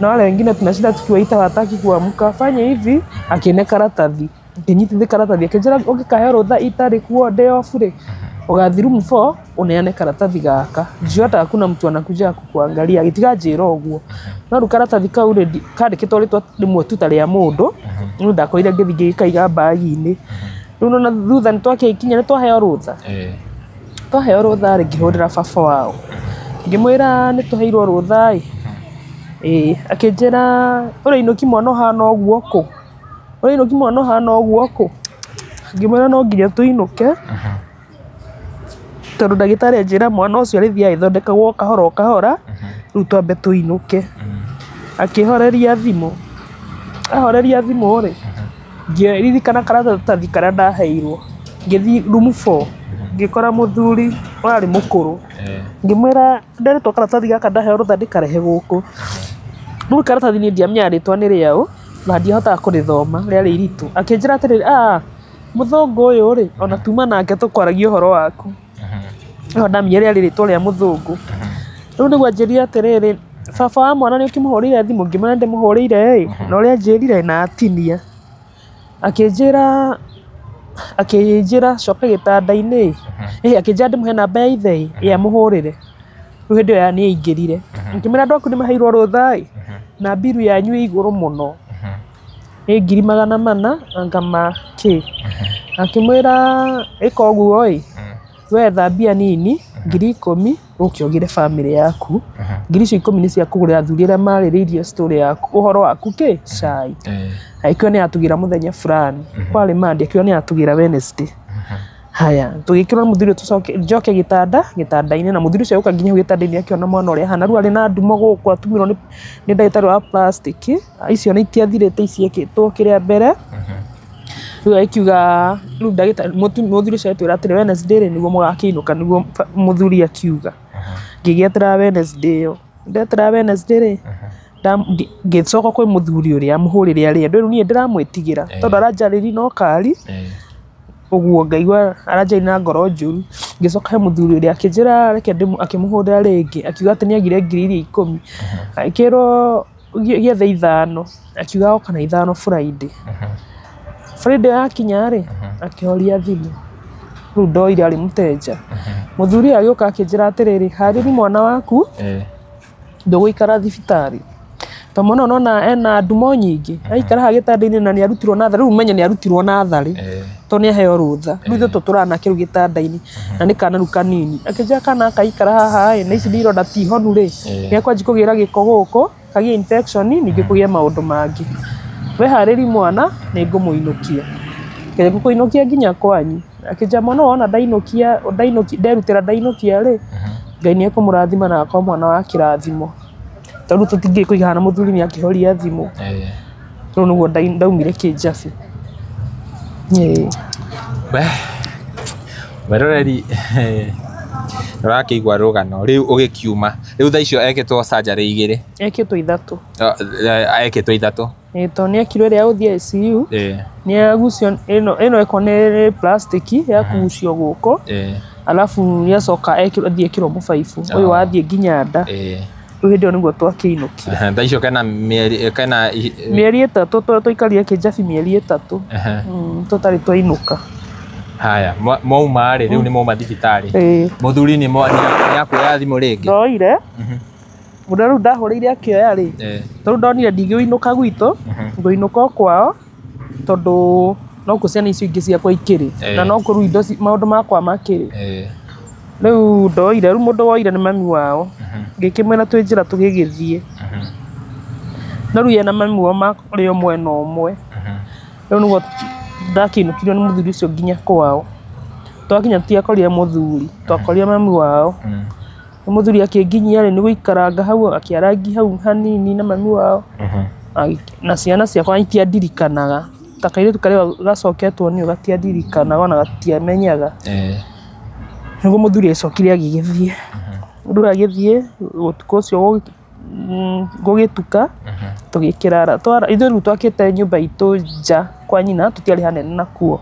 na wale wengine tunashinda tukiwaita hawataki kuamka. Fanya hivi, akĩne karatathi, ngĩnyitithia karatathi akĩnjĩra ũngĩkaheo rũtha itarĩ kuo ndĩ off rĩ, ũgathiĩ room 4 ũneane karatathi gaka, juu hata hakuna mtu anakuja kukuangalia. Agĩtiga njĩra ũguo, no rĩu karatathi kau rĩ, kandĩkĩtwo rĩtwa rĩmwe tu ta rĩa mũndũ, rĩu ndakorire ngĩthiĩ ngĩgĩkaiga bagi-inĩ. Rĩu nona thutha nĩ twakĩkinya nĩ twaheo rũtha, twaheo rũtha rĩ, ngĩhũrĩra baba wao ngĩmwĩra nĩ tũheirwo rũtha ĩ, ĩĩ, akĩnjĩra ũrainũki mwana ũhana ũguo kũ, ũrainũki mwana ũhana ũguo kũ? Ngĩmwĩra no nginya tũinũke tondũ ndagĩtarĩ anjĩra mwana ũcio arĩthiaga agĩthondekagwo o kahora o kahora, rĩu twambe tũinũke. Akĩhoreria thimũ, ahoreria thimũ rĩ, ngĩririkana karatathi karĩa ndaheirwo, ngĩthiĩ room 4 ngĩkora mũthuri warĩ mũkũrũ, ngĩmwĩra nderetwo karatathi gaka ndaheo rũtha ndĩkarehe gũkũ. Rĩu karatathi niĩ ndiamenyaga rĩtwa nĩ rĩaũ, Na ndiahotaga kũrĩthoma, rĩarĩ iritũ. Akĩnjĩra atĩrĩrĩ, ah, mũthũngũ ũyũ rĩ, ona tuma nake tũkwaragia ũhoro waku. No ndamenyire rĩarĩ rĩtwa rĩa mũthũngũ. Rĩu nĩguo anjĩrire atĩrĩrĩ, baba wa mwana nĩ ũkĩmũhũrĩire thimũ? Ngĩmwĩra ndĩmũhũrĩire ĩ, na ũrĩa anjĩrire na atinia. Akĩnjĩra akĩnjĩra coka gĩtanda-inĩ ĩ, akĩnjĩra ndĩmũhe namba ya ithe ĩ, ĩ amũhũrĩre. Rĩu hĩndĩ ĩyo nĩ aingĩrire. Ngĩmwĩra andũ aku nĩ maheirwo rũtha ĩ, na mbiru yanyu ĩ igũrũ mũno. Nĩ 400,000 anga ma kĩ. Akĩmwĩra ĩka ũguo ĩ, we thambia nini 10,000 ũke ũgĩre bamĩrĩ yaku. 10,000 nĩ cia kũgũrĩra athuri arĩa marĩrĩirie story yaku ũhoro waku kĩ cai. Agĩkiuga nĩ atũgĩra mũthenya fulani. Kwarĩ Monday, akiuga nĩ atũgĩra Wednesday. Haya, tũgĩkĩrwo nĩ mũthuri ũyũ tũcoke njoke gĩtanda gĩtanda-inĩ, na mũthuri ũcio agĩũka nginya hau gĩtanda-inĩ akĩona mwana ũrĩa ahana. Rĩu arĩ na ndumo gũkũ atumirwo nĩ ndagĩtarĩ wa plastic. Icio nĩ itiathirĩte ici ekĩtwo kĩrĩa mbere. Rĩu agĩkiuga rĩu ndagĩtarĩ mũthuri ũcio agĩtwĩra atĩrĩ Wednesday rĩ nĩguo mũgakĩinũka, nĩguo mũthuri akiuga. Ngĩgĩeterera Wednesday ĩyo. Ndeterera Wednesday rĩ, ngĩcoka kwĩ mũthuri ũrĩa amũhũrĩre arĩa andũ. Rĩu niĩ ndĩramwĩtigĩra tondũ aranjarĩria no kari ũguo, ngaigua aranjarĩria na ngoro njũru. Ngĩcoka he mũthuri ũrĩa akĩnjĩra reke akĩmũhũrĩra rĩngĩ, akiuga atĩ nĩ agire 10,000. Agĩkĩrwo gĩethe 5, akiuga oka na 5 Friday. Friday yakinya rĩ, akĩhoria thimũ. Rĩu ndoire arĩ mũtenja. Mũthuri ũyũ agĩũka akĩnjĩra atĩrĩrĩ, harĩri mwana waku, ndũgũikara thibitarĩ. Tondũ mwana ũyũ nona ena ndumo nyingĩ, aikara haha gĩtanda-inĩ na nĩ arutirwo natharĩ. Rĩu ũmenye nĩ arutirwo natharĩ tondũ nĩ aheo rũtha. Rĩu ithuĩ tũtũraga nake rĩu gĩtanda-inĩ na nĩ kana rĩu kanini. Akĩnjĩra kana gaka aikara haha ĩ, na ici nĩ ironda ti honu rĩ, nĩ ekwanjia kũgĩra gĩko gũkũ, kagĩe infection, ningĩ kũgĩe maũndũ mangĩ. We harĩri mwana nĩ ngũmũinũkia. Ngeria ngũkũinũkia nginya kwanyu. Akĩnjĩra mwana ũyũ wona ndainũkia, nderutĩra ndainũkia rĩ, Ngai nĩ ekũmũrathima na akorwo mwana wa kĩrathimo. Tondũ tũtingĩkũiga na mũthuri nĩ akĩhoria thimũ. Rĩu nĩguo ndaumire Kĩnjabi. We meroreri ũrakĩigua rũgano rĩu ũgĩkiuma rĩu thaa icio ekĩtwo surgery 2. Ekĩtwo 3. Ekĩtwo 3. Tondũ nĩ ekirwo ĩrĩa ya gũthiĩ ICU. Nĩ yagucio ĩno ĩko nĩ plastic ya kũgucio gũkũ. Alafu nĩ acoka athiĩ ekĩrwo mũbaibũ ũyũ wathiĩ nginya nda. Rĩu hĩndĩ ĩyo nĩguo twakĩinũkire. Thaa icio kena mĩeri kena mĩeri 3 twaikarire Kĩnjabi mĩeri 3. Tũtarĩ twainũka. Haya, mwauma rĩ, rĩu nĩ mwauma thibitarĩ. Mũthuri nĩ akuoya thimũ rĩngĩ? Ndoire. Mũndũ rĩu ndahũrĩire akĩoya rĩ. Tondũ ndonire ndingĩinũka gwitũ, ngũinũka o kwao tondũ no kuo ciana icio ingĩ ciakwa ikĩrĩ. Na no kuo rĩu indo maũndũ makwa makĩrĩ. Rĩu ndoire, rĩu mũndũ woire nĩ mami wao. Ngĩkĩmwĩra twĩ njĩra tũgĩgĩthiĩ. No rĩu ye na mami wao marĩ o mwena ũmwe. Rĩu nĩguo ndakĩinũkirio nĩ mũthuri ũcio nginya kwao. Twakinya tũtiakorire mũthuri, twakorire mami wao. Mũthuri akĩnginyia rĩ, nĩ gũikaranga hau, akĩarangi hau hanini na mami wao. Na ciana ciakwa itiandirikanaga. Ta kairĩtu karĩa gacoketwo nĩyo gatiandirikanaga ona gatiamenyaga. Nĩguo mũthuri acokire agĩgĩthiĩ. Mũthuri agĩthiĩ ũtukũ ũcio gũgĩtuka, tũgĩkĩrara. Ithuĩ rĩu twakĩte nyũmba itũ nja kwa nyina, tũtiarĩ hanene nakuo.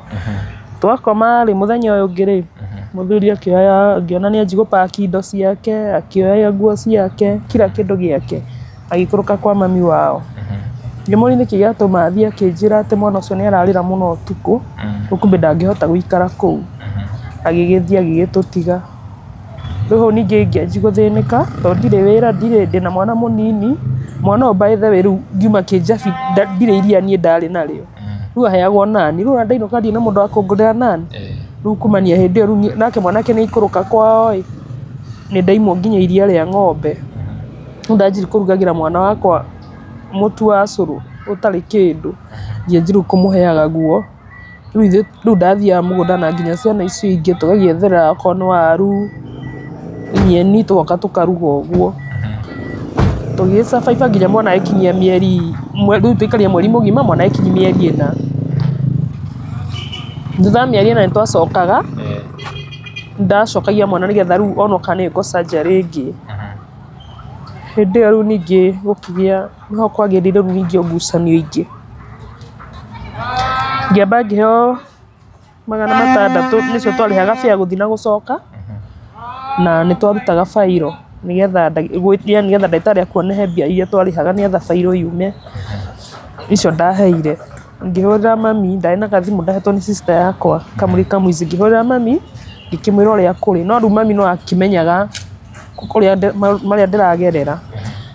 Twakoma rĩ, mũthenya ũyũ ũngĩ rĩ, mũthuri akĩoya, ngĩona nĩ anjia gũpaki indo ciake, akĩoya nguo ciake, kila kĩndũ gĩake, agĩikũrũka kwa mami wao. Ngĩmũria nĩkĩ gĩatũma athiĩ, akĩnjĩra atĩ mwana ũcio nĩ ararĩra mũno ũtukũ, rĩu kumbe ndangĩhota gũikara kũu. Agĩgĩthiĩ agĩgĩtũtiga. Rĩu hau ningĩ ngĩanjia gũthĩnĩka tondũ ndirĩ wĩra, ndirĩ, ndĩna mwana mũnini. Mwana ũyũ by the way rĩu ngiuma Kĩnjabi ndirĩ iria niĩ ndarĩ narĩo. Rĩu aheagwo nani, rĩu ona ndainũka ndirĩ na mũndũ wa kũngũrĩra nani. Rĩu kumania hĩndĩ ĩyo rĩu nake mwanake nĩ aikũrũka kwao ĩ, nĩ ndaimwo nginya iria rĩa ng'ombe. Rĩu ndanjirie kũrugagĩra mwana wakwa mũtu wa cũrũ ũtarĩ kĩndũ, ngĩanjia rĩu kũmũheaga guo. Rĩu ndathiaga mũgũnda na nginya ciana icio ingĩ tũgagĩetherera okorwo nĩ waru, nyeni, tũgoka tũkaruga ũguo. Tũgĩgĩ survive nginya mwana agĩkinyia mĩeri, rĩu tũikarire mweri mũgima, mwana agĩkinyia mĩeri 4. Thutha wa mĩeri 4 nĩ twacokaga, ndacokagia mwana nĩgetha rĩu onwo kana nĩ ĩkwo surgery ĩngĩ. Hĩndĩ ĩyo rĩu ningĩ gũkĩgĩa, nĩho kwagĩrĩire rĩu ningĩ ngucanio ingĩ. Ngĩamba ngĩheo 600 nĩcio twarĩhaga bĩa gũthiĩ na gũcoka, na nĩ twarutaga bairo nĩgetha nĩgetha ndagĩtarĩ akuone he mbia iria twarĩhaga nĩgetha bairo yume. Icio ndaheire. Ngĩhũrĩra mami, ndarĩ na gathimũ ndahetwo nĩ sister yakwa kamũrĩ kamũici, ngĩhũrĩra mami ngĩkĩmwĩra ũrĩa kũrĩ, no rĩu mami no akĩmenyaga ũrĩa marĩa ndĩragerera.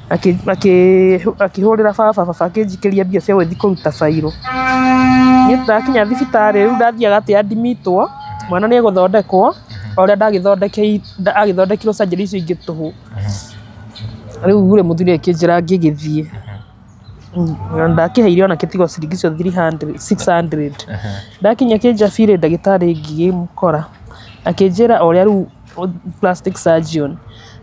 Akĩhũrĩra baba, baba akĩnjikĩria mbia cia gũgĩthiĩ kũruta bairo. Niĩ ndakinya thibitarĩ rĩu ndathiaga atĩ admitwo, mwana nĩ egũthondekwo, o ũrĩa agĩthondekirwo surgery icio ingĩ tũhũ. Rĩu rĩ, mũthuri akĩnjĩra ngĩgĩthiĩ. Ndakĩheire ona kĩtigo ciringi icio 300, 600. Ndakinya Kĩnjabi rĩ, ndagĩtarĩ ngĩgĩmũkora akĩnjĩra o ũrĩa rĩu plastic surgeon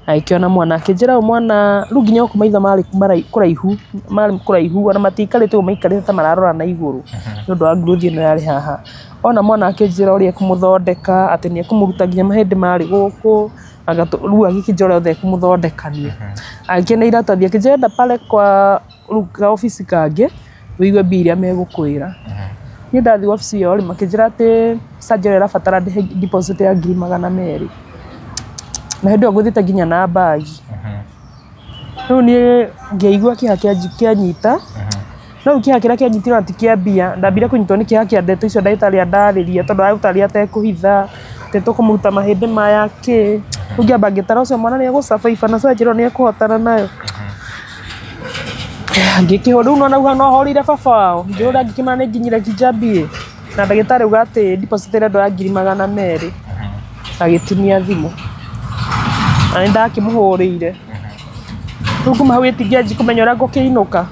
agĩkĩona mwana akĩnjĩra ũyũ mwana rĩu nginya gũkũ maitho marĩ kũraihu, marĩ kũraihu ona matiikarĩte ũguo maikarĩte ta mararora na igũrũ nĩ ũndũ wa growth ĩno yarĩ haha. Ona mwana akĩnjĩra ũrĩa ekũmũthondeka, atĩ nĩ ekũmũruta nginya mahĩndĩ marĩ gũkũ, rĩu agĩkĩnjĩra ũrĩa othe ekũmũthondekania. Agĩkĩne iratathi akĩnjĩra enda pale kwa rĩu kaobici kangĩ wĩigue mbia iria megũkwĩra. Niĩ ndathiĩ wabici ĩyo rĩ, makĩnjĩra atĩ surgery ĩrabatara ndĩhe deposit ya 200,000. Na hĩndĩ ĩyo ngũthiĩte nginya na mbagi. Rĩu niĩ ngĩigua kĩeha kĩanyita, no rĩu kĩeha kĩrĩa kĩanyitire ona ti kĩa mbia, ndambire kũnyitwo nĩ kĩeha kĩa ndeto icio ndagĩtarĩ andarĩria tondũ aragũtarĩria atekũhitha, atĩ tũkũmũruta mahĩndĩ maya kĩ. Rĩu ngĩamba ngĩtara ũcio mwana nĩ egũ survive na surgery ĩyo nĩ ekũhotana nayo. Ngĩkĩhũra rĩu nona no horeire baba wao, ngĩhũra ngĩkĩmera nĩ nginyire Kijabi na ndagĩtarĩ auga atĩ deposit ĩrendwo ya 200,000. Agĩtinia thimũ. Na nĩ ndakĩmũhũrĩire. Rĩu kuma hau ĩtingĩanjia kũmenya ũrĩa ngũkĩinũka.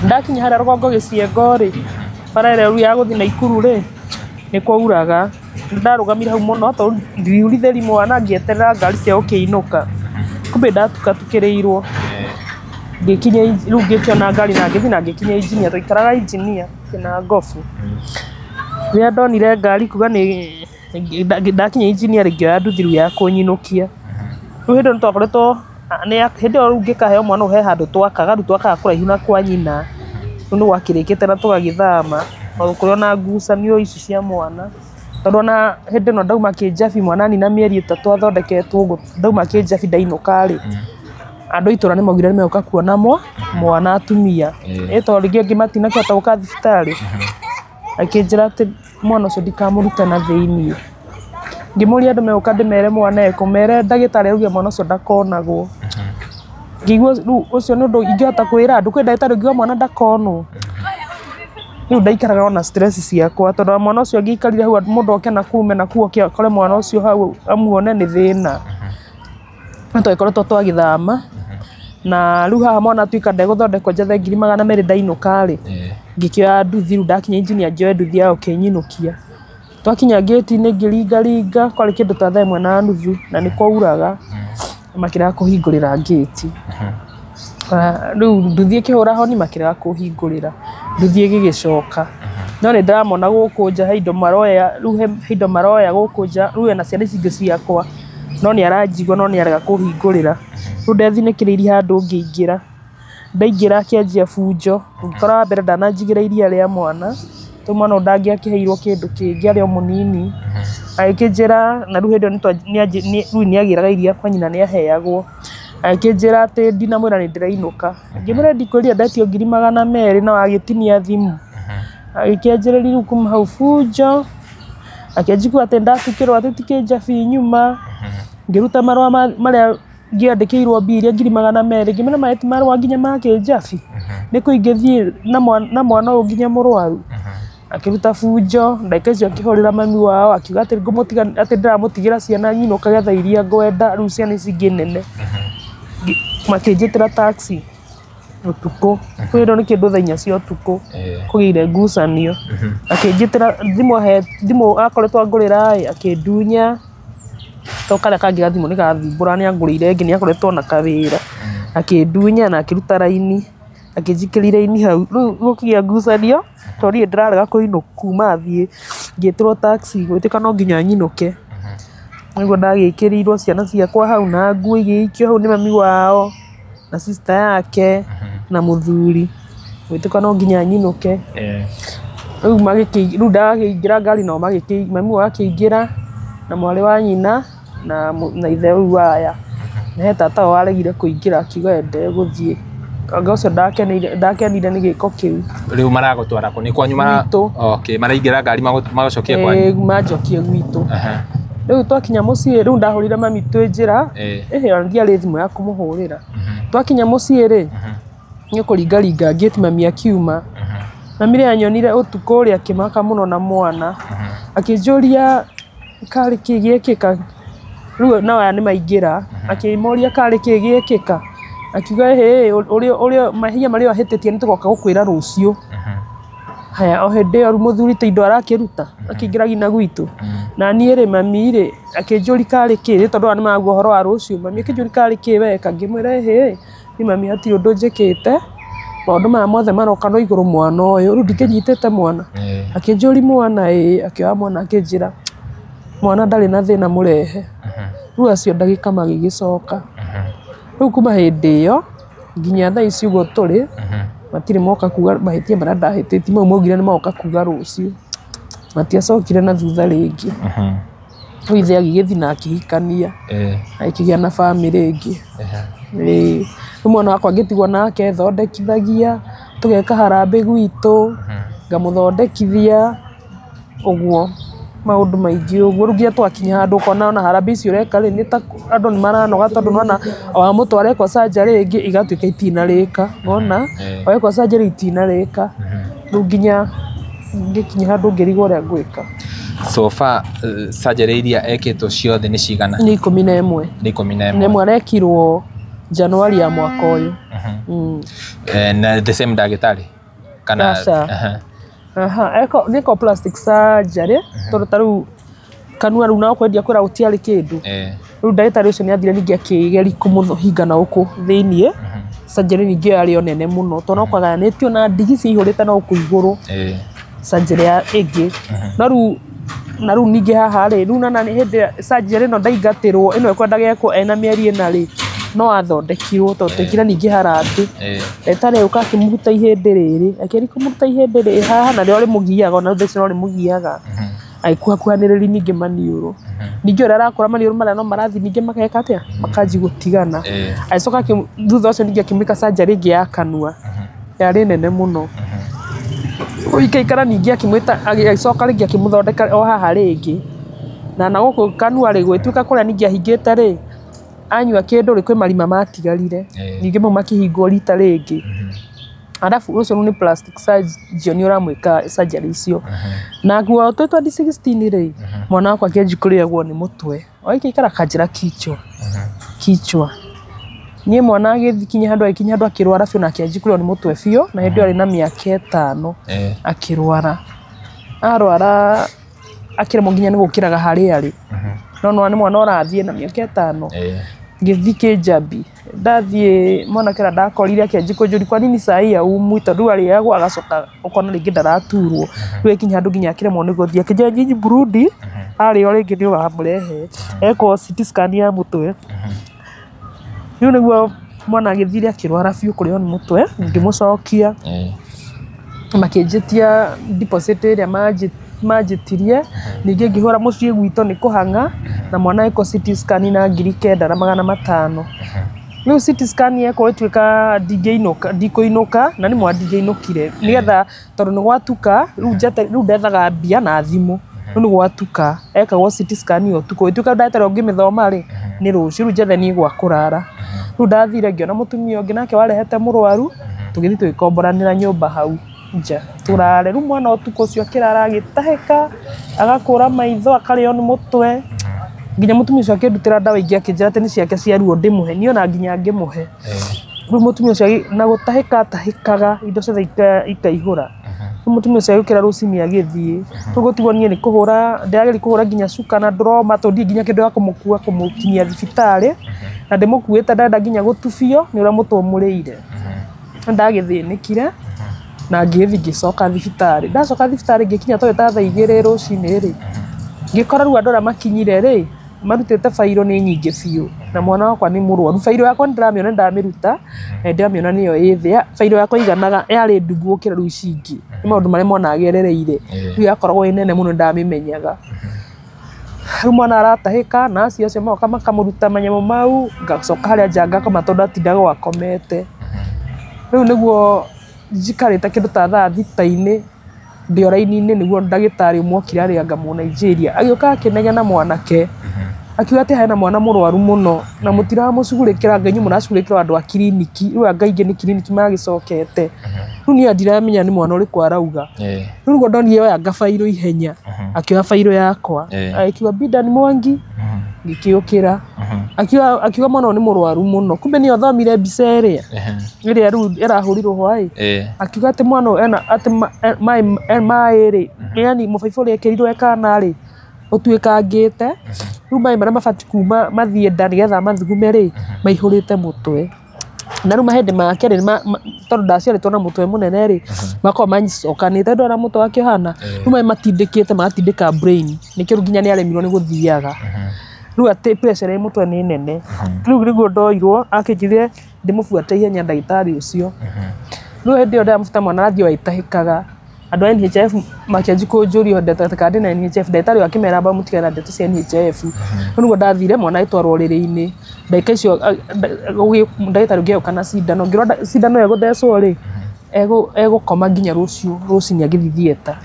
Ndakinya harĩa rũgongo gĩciengo rĩ, bara ĩrĩa rĩu ya gũthiĩ Naikuru rĩ, nĩ kwauraga. Ndarũgamire hau mũno tondũ ndiurithĩri mwana ngĩeterera ngari cia gũkĩinũka. Kumbe ndatukatukĩrĩirwo. Ngĩkinya rĩu ngĩkĩona ngari na ngĩthiĩ na ngĩkinya engineer, twaikaraga engineer Kĩnangobu. Rĩrĩa ndonire ngari kuga nĩ ndakinya engineer ngĩoya nduthi rĩu ya kũnyinũkia. Rĩu hĩndĩ ĩyo nĩtwakoretwo hĩndĩ ĩyo rĩu ngĩkaheo mwana ũyũ he handũ twakaga, rĩu twakaga kũraihu na kwa nyina. Rĩu nĩ gwakĩrĩkĩte na tũgagĩthama, o kũrĩ ona ngucanio ici cia mwana. Tondũ ona hĩndĩ ĩno ndauma Kĩnjabi mwana nina mĩeri 3 athondeketwo ũguo, ndauma Kĩnjabi ndainũka rĩ, andũ a itũra nĩ maugire nĩ megũka kuona mwana atumia. Ĩ tondũ rĩngĩ angĩ matinakĩhota gũka thibitarĩ. Akĩnjĩra atĩ mwana ũcio ndikamũrute na thĩiniĩ. Ngĩmũria andũ megũka ndĩmere mwana ekũ, mere ndagĩtarĩ auge mwana ũcio ndakonagwo. Ngĩigua rĩu ũcio nĩ ũndũ ingĩhota kwĩra andũ, kwĩ ndagĩtarĩ ũngiuga mwana ndakonwo. Rĩu ndaikaraga ona stress ciakwa tondũ mwana ũcio angĩikarire hau mũndũ oke na kuu na kuu oke akore mwana ũcio hau amuone nĩ thĩna. No twagĩkoretwo twagĩthama na rĩu haha mwana atuĩka ndegũthondekwo njethe 200,000 ndainũka rĩ, ngĩkĩoya nduthi rĩu ndakinya engineer ngĩoya nduthi ya gũkĩnyinũkia. Twakinya ngĩti-inĩ ngĩringaringa kwarĩ kĩndũ ta 1:30 na nĩ kwauraga, makĩrega kũhingũrĩra ngĩti. Rĩu nduthi ĩkĩhũra honi makĩrega kũhingũrĩra, nduthi ĩgĩgĩcoka. No nĩ ndĩramona gũkũ nja he indo maroya, rĩu he indo maroya gũkũ nja, rĩu ena ciana ici ingĩ ciakwa, no nĩ aranjigua no nĩ arega kũhingũrĩra. Rĩu ndethinĩkĩrĩirie handũ ngĩingĩra, ndaingĩra akĩanjia bunjo, ngĩkora wa mbere ndananjigĩra iria rĩa mwana, rĩu mwana ũyũ ndangĩakĩheirwo kĩndũ kĩngĩ arĩ o mũnini. Agĩkĩnjĩra na rĩu hĩndĩ ĩyo rĩu nĩ agĩraga iria kwa nyina nĩ aheagwo. Agĩkĩnjĩra atĩ ndinamwĩra nĩ ndĩrainũka. Ngĩmwĩra ndikwĩrire ndetio 200,000 na wagĩtinia thimũ. Agĩkĩanjĩrĩria rĩu kuma hau bunjo, akĩanjigua atĩ ndatukĩrwo atĩ ti Kĩnjabi nyuma. Ngĩruta marũa marĩa ngĩandĩkĩirwo mbia iria 200,000, ngĩmwĩra maya ti marũa nginya ma Kĩnjabi, nĩkũ ingĩthiĩ na mwana ũyũ nginya mũrwaru. Akĩruta bunjo, ndagĩka icio akĩhũrĩra mami wao akiuga atĩ ngũmũtiga atĩ ndĩramũtigĩra ciana nyinũkage thaa iria ngwenda rĩu ciana ici ingĩ nene. Makĩnjĩtĩra taxi ũtukũ, kwĩrwo nĩ kĩndũ thaa 4 cia ũtukũ, kũgĩire ngucanio. Akĩnjĩtĩra thimũ ahe thimũ akoretwo angũrĩra ĩ, akĩndunya, to karĩa kangĩ gathimũ nĩ gathumbũra nĩ angũrĩire ĩngĩ nĩ akoretwo na kawĩra. Akĩndunya na akĩruta raini, akĩnjikĩria raini hau. Rĩu gũkĩgĩa ngucanio tondũ niĩ ndĩrarega kuma thiĩ, ngĩtĩrwo taxi gũgĩtuĩka no nginya nyinũke. Nĩguo ndagĩkĩrĩirwo ciana ciakwa hau na nguo igĩikio hau nĩ mami wao na sister yake na mũthuri, gũgĩtuĩka no nginya nyinũke. Rĩu rĩu ndakĩingĩra ngari nao mami wao akĩingĩra na mwarĩ wa nyina na ithe rĩu waya. Na he tata wao waregire kũingĩra akiuga we ndegũthiĩ. Anga ũcio ndakenire nĩ gĩko kĩu. Rĩu maragũtwara kũ? Nĩ kwanyu mara Gwitũ. Okay, maraingĩra ngari magũcokie kwanyu. Manjokie gwitũ. Rĩu twakinya mũciĩ rĩu ndahũrire mami twĩ njĩra. Ĩhĩ ona ndiarĩ thimũ ya kũmũhũrĩra. Twakinya mũciĩ rĩ, nĩ kũringaringa ngĩti mami akiuma. Mami rĩrĩa anyonire ũtukũ ũrĩa akĩmaka mũno na mwana. Akĩnjũria karĩ kĩ gĩekĩka. Rĩu nao aya nĩ maingĩra. Akĩmoria karĩ kĩ gĩekĩka. Akiuga ĩhĩ ũrĩa mahia marĩa ahĩtĩtie nĩ tũgoka gũkwĩra rũciũ. Haya o hĩndĩ ĩyo rĩu mũthuri ti indo arakĩruta akĩingĩra nginya gwitũ. Na niĩ rĩ mami rĩ akĩnjũria karĩ kĩ rĩ tondũ aya nĩ marauga ũhoro wa rũciũ. Mami akĩnjũria karĩ kĩ weka ngĩmwĩra ĩhĩ niĩ mami hatirĩ ũndũ njĩkĩte. Maũndũ maya mothe maroka no igũrũ mwana ũyũ rĩu ndingĩnyitĩte mwana. Akĩnjũria mwana ĩĩ akĩoya mwana akĩnjĩra mwana ndarĩ na thĩna mũrehe. Rĩu acio ndagĩka magĩgĩcoka. Rĩu kuma hĩndĩ ĩyo nginya thaa ici ũguo tũrĩ matirĩ moka kuga mahĩtia marĩa ndahĩtĩtie mau maugire nĩ magoka kuga rũciũ. Matiacokire na thutha rĩngĩ. Rĩu ithe agĩgĩthiĩ na akĩhikania. Agĩkĩgĩa na bamĩrĩ ĩngĩ. Rĩu mwana wakwa ngĩtigwo nake thondekithagia tũgeka harambĩ gwitũ ngamũthondekithia ũguo maũndũ maingĩ ũguo. Rĩu nginya twakinya handũ ũkona ona harambĩ icio ũreka rĩ nĩ ta andũ nĩ maranoga tondũ nĩwona wamũtwara ekwo surgery ĩngĩ igatuĩka itinarĩka wona wekwo surgery itinarĩka. Rĩu nginya ngĩkinya handũ ngĩrigwo ũrĩa ngwĩka. So far surgery iria ekĩtwo ciothe nĩ cigana? Nĩ 11. Nĩ 11. Nĩ ĩmwe arekirwo Januari ya mwaka ũyũ. Na the same ndagĩtarĩ? Kana Aca. Aha, nĩko plastic surgery tondũ ta rĩu kanua rĩu no kwendia kwĩra gũtiarĩ kĩndũ. Rĩu ndagĩtarĩ ũcio nĩ athire ningĩ akĩgeria kũmũhinga na gũkũ thĩiniĩ. Surgery ningĩ ĩyo yarĩ o nene mũno tondũ no kwagayanĩtio na ndigi ciaihũrĩte na gũkũ igũrũ. Surgery ya ĩngĩ. No rĩu na rĩu ningĩ haha rĩ rĩu nona nĩ hĩndĩ surgery ĩno ndaingatĩrwo ĩno ĩkwendaga ĩkwo ena mĩeri ĩna rĩ no athondekirwo tondũ twekire ningĩ harambĩ. Ndagĩtarĩ agĩũka akĩmũruta ihĩndĩ rĩrĩ akĩgeria kũmũruta ihĩndĩ rĩrĩ haha na rĩo rĩmũgiaga ona rĩu thaa ici no rĩmũgiaga. Agĩkuhakuhanĩrĩria ningĩ maniũrũ. Ningĩ ũrĩa arakũra maniũrũ marĩa no marathiĩ ningĩ mageka atĩa makanjia gũtigana. Agĩcoka thutha ũcio ningĩ akĩmwĩka surgery ĩngĩ ya kanua yarĩ nene mũno. Ikaikara ningĩ akĩmwĩta agĩcoka rĩngĩ akĩmũthondeka o haha rĩngĩ. Na gũkũ kanua rĩ gũgĩtuĩka kũrĩa ningĩ ahingĩte rĩ anyua kĩndũ rĩ kwĩ marima matigarire. Ningĩ mau makĩhingwo rita rĩngĩ. Arabu ũcio nĩ plastic surgeon ũramwĩka surgery icio. Naguo twĩ 2016 rĩ mwana wakwa akĩanjia kũrĩagwo nĩ mũtwe. Agĩikara akanjĩra kichwa. Kichwa. Niĩ mwana agĩkinya handũ agĩkinya handũ akĩrwara biũ na akĩanjia kũrĩo nĩ mũtwe biũ na hĩndĩ ĩyo arĩ na mĩaka 5 akĩrwara. Arwara akĩremwo nginya nĩ gũkĩraga harĩa arĩ. No nĩwona nĩ mwana ũrathiĩ na mĩaka 5. Ngĩthiĩ Kĩnjambi. Ndathiĩ mwanake ũrĩa ndakorire akĩanjia kũnjũria kwa nini saa hii haumwi tondũ rĩu arĩagwo agacoka ũkona rĩngĩ ndaraturwo. Rĩu ĩkinya handũ nginya akĩremwo nĩ gũthiĩ akĩnjĩra nyinyi Burundi arĩo rĩngĩ nĩ ũramũrehe ekwo CT scan ya mũtwe. Rĩu nĩguo mwana agĩthire akĩrwara biũ kũrĩo nĩ mũtwe ngĩmũcokia. Makĩnjĩtia deposit ĩrĩa manjĩtirie ningĩ ngĩhũra mũciĩ gwitũ nĩ kũhang'a na mwana ekwo CT scan na 9,500. Rĩu CT scan yekwo ĩtuĩka ndingĩinũka ndikũinũka na nĩ mwa ndingĩinũkire nĩgetha tondũ nĩ gwatuka rĩu ndethaga mbia na thimũ. Rĩu nĩ gwatuka ekagwo CT scan ĩyo ũtukũ ĩtuĩka ndagĩtarĩ ũngĩmĩthoma rĩ nĩ rũciũ rĩu njethe niĩ gwa kũrara. Rĩu ndathire ngĩona mũtumia ũngĩ nake warehete mũrwaru tũgĩthiĩ tũgĩkomboranĩra nyũmba hau nja tũrare. Rĩu mwana ũtukũ ũcio akĩrara agĩtahĩka agakũra maitho akarĩo nĩ mũtwe. Nginya mũtumia ũcio akĩndutĩra ndawa ingĩ akĩnjĩra atĩ nĩ ciake cia ruo ndĩmũhe niĩ ona nginya ngĩmũhe. Rĩu mũtumia ũcio na gũtahĩka atahĩkaga indo ciothe ikaihũra. Rĩu mũtumia ũcio agĩũkĩra rũcinĩ agĩthiĩ. Rĩu gũtigwo niĩ nĩ kũhũra ndĩrageria kũhũra nginya cuka na ndũroma tondũ ndirĩ nginya kĩndũ gĩa kũmũkua kũmũkinyia thibitarĩ na ndĩmũkuĩte ndenda nginya gũtubio nĩ ũrĩa mũtwe ũmũrĩire. Ndagĩthĩnĩkire na ngĩthiĩ ngĩcoka thibitarĩ. Ndacoka thibitarĩ ngĩkinya toĩ ta thaa 2 rũcinĩ rĩ ngĩkora rĩu andũ arĩa makinyire rĩ marutĩte bairũ nĩ nyingĩ biũ. Na mwana wakwa nĩ mũrwaru. Bairũ yakwa nĩndĩramĩona nĩndamĩruta na nĩndĩramĩona nĩyo ĩ thĩ. Bairũ yakwa iganaga yarĩ ndungu gũkĩra rĩu ici ingĩ. Nĩ maũndũ marĩa mwana agerereire. Rĩu yakoragwo ĩ nene mũno nĩndamĩmenyaga. Rĩu mwana aratahĩka na acio acio magoka makamũruta manyamũ mau, ngacoka harĩa nja ngakoma tondũ atindaga akomete. Rĩu nĩguo njikarĩte kĩndũ ta thaa thita-inĩ ndĩ o raini-inĩ nĩguo ndagĩtarĩ ũmwe okire arĩ anga Mũnigeria. Agĩũka akĩnegena mwanake akiuga atĩ hena mwana mũrwaru mũno na mũtiramũcugurĩkĩra anga inyuĩ mũracugurĩkĩra andũ a kiriniki. Rĩu anga aingĩ nĩ kiriniki magĩcokete. Rĩu niĩ ndiramenya nĩ mwana ũrĩkũ arauga. Rĩu nĩguo ndonire oya ngabairũ ihenya, akĩoya bairũ yakwa. Agĩkiuga Bidan Mwangi, ngĩkĩũkĩra. Akiuga mwana ũyũ nĩ mũrwaru mũno. Kumbe nĩyo thomire mbica ĩrĩa ĩrĩa rĩu ĩrahũrirwo hwaĩ. Akiuga atĩ mwana ũyũ ena atĩ maĩ rĩ, yani mũbaibũ ũrĩa ekĩrirwo e kana rĩ, ũtuĩkangĩte. Rĩu maĩ marĩa mabatiĩ kuma mathiĩ nda nĩgetha mathugume rĩ, maihũrĩte mũtwe. Na rĩu mahĩndĩ make rĩ, tondũ ndaciarĩtwo na mũtwe mũnene rĩ, makoragwo macokanĩte. Ndũrona mũtwe wake ũhana? Rĩu maĩ matindĩkĩte magatindĩka brain. Nĩkĩo rĩu nginya nĩaremirwo nĩ gũthiaga. Rĩu atĩ pressure ĩ mũtwe nĩ nene. Rĩu nĩguo ndoirwo akĩnjĩrire ndĩmũbuate ihenya ndagĩtarĩ ũcio. Rĩu hĩndĩ ĩyo ndĩramũbuata mwana arathiĩ o agĩtahĩkaga. Andũ a NHIF makĩanjia kũnjũria ndeto kana ndĩna NHIF. Ndagĩtarĩ ũyũ akĩmera amba mũtigane na ndeto cia NHIF. Rĩu nĩguo ndathire mwana agĩtwarwo ũrĩrĩ-inĩ. Ndagĩka icio ndagĩtarĩ ũngĩ agĩũka na cindano. Ngĩrwo cindano ĩyo ĩgũthecwo rĩ, egũkoma nginya rũciũ rũcinĩ agĩthiĩ theatre.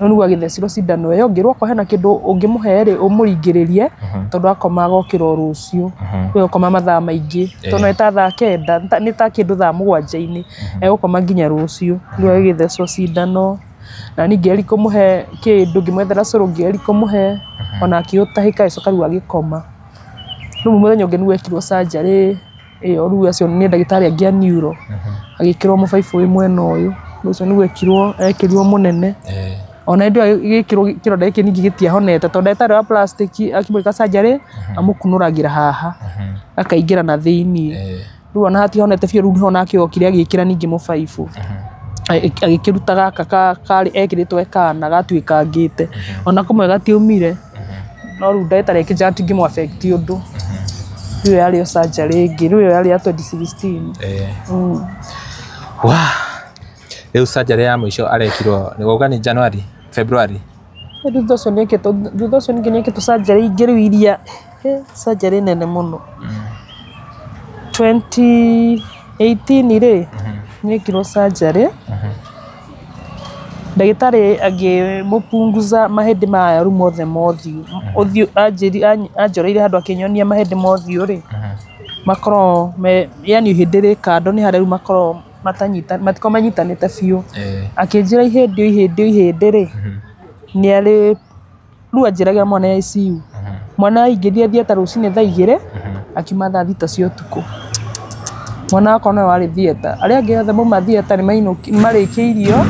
Rĩu nĩguo agĩthecirwo cindano ĩyo, ngĩrwo okorwo hena kĩndũ ũngĩmũhe rĩ, ũmũringĩrĩrie tondũ akoma agokĩra o rũciũ. Rĩu egũkoma mathaa maingĩ tondũ nĩ ta thaa kenda, nĩ ta kĩndũ thaa mũgwanja-inĩ, egũkoma nginya rũciũ. Rĩu agĩgĩthecwo cindano na niĩ ngĩgeria kũmũhe kĩndũ, ngĩmwethera cũrũ ngĩgeria kũmũhe ona akĩũtahĩka agĩcoka rĩu agĩkoma. Rĩu mũthenya ũngĩ nĩguo ekirwo surgery ĩyo, rĩu acio nĩ ndagĩtarĩ angĩ a neuro, agĩkĩrwo mũbaibũ wĩ mwena ũyũ. Rĩu ũcio nĩguo ekĩrirwo mũnene. Ona hĩndĩ ĩyo gĩkĩrwo kĩronda gĩkĩ ningĩ gĩtiahonete tondũ ndagĩtarĩ wa plastic akĩmwĩka surgery amũkunũragĩra haha akaingĩra na thĩiniĩ. Rĩu ona hatihonete biũ rĩu nĩho nake okire agĩkĩra ningĩ mũbaibũ. Agĩkĩruta gaka karĩ ekĩrĩtwo e kana gatuĩkangĩte. Ona kũmwe gatiumire no rĩu ndagĩtarĩ akĩnjĩra gatingĩmũ affect ũndũ. Rĩu yarĩ o surgery ĩngĩ, rĩu ĩyo yarĩ ya 2016. Wah. Rĩu surgery ya mũico arekirwo nĩ wauga nĩ January, February? Thutha ũcio nĩekĩtwo, thutha ũcio ningĩ nĩekĩtwo surgery ingĩ rĩu iria, surgery nene mũno. 2018 rĩ, nĩekirwo surgery. Ndagĩtarĩ agĩmũpunguza mahĩndĩ maya rĩu mothe ma ũthiũ. Ũthiũ anjoreire handũ akĩnyonia mahĩndĩ ma ũthiũ rĩ, makoragwo me yani ihĩndĩ rĩ kando nĩ harĩa rĩu makoragwo matikoragwo manyitanĩte biũ. Akĩnjĩra ihĩndĩ o ihĩndĩ o ihĩndĩ rĩ, nĩ arĩ rĩu anjĩragĩra mwana e ICU. Mwana aingĩrire theatre rũcinĩ thaa igĩrĩ, akiuma thaa thita cia ũtukũ. Mwana wakwa nowe warĩ theatre. Arĩa angĩ othe mauma theatre nĩ marĩkĩirio,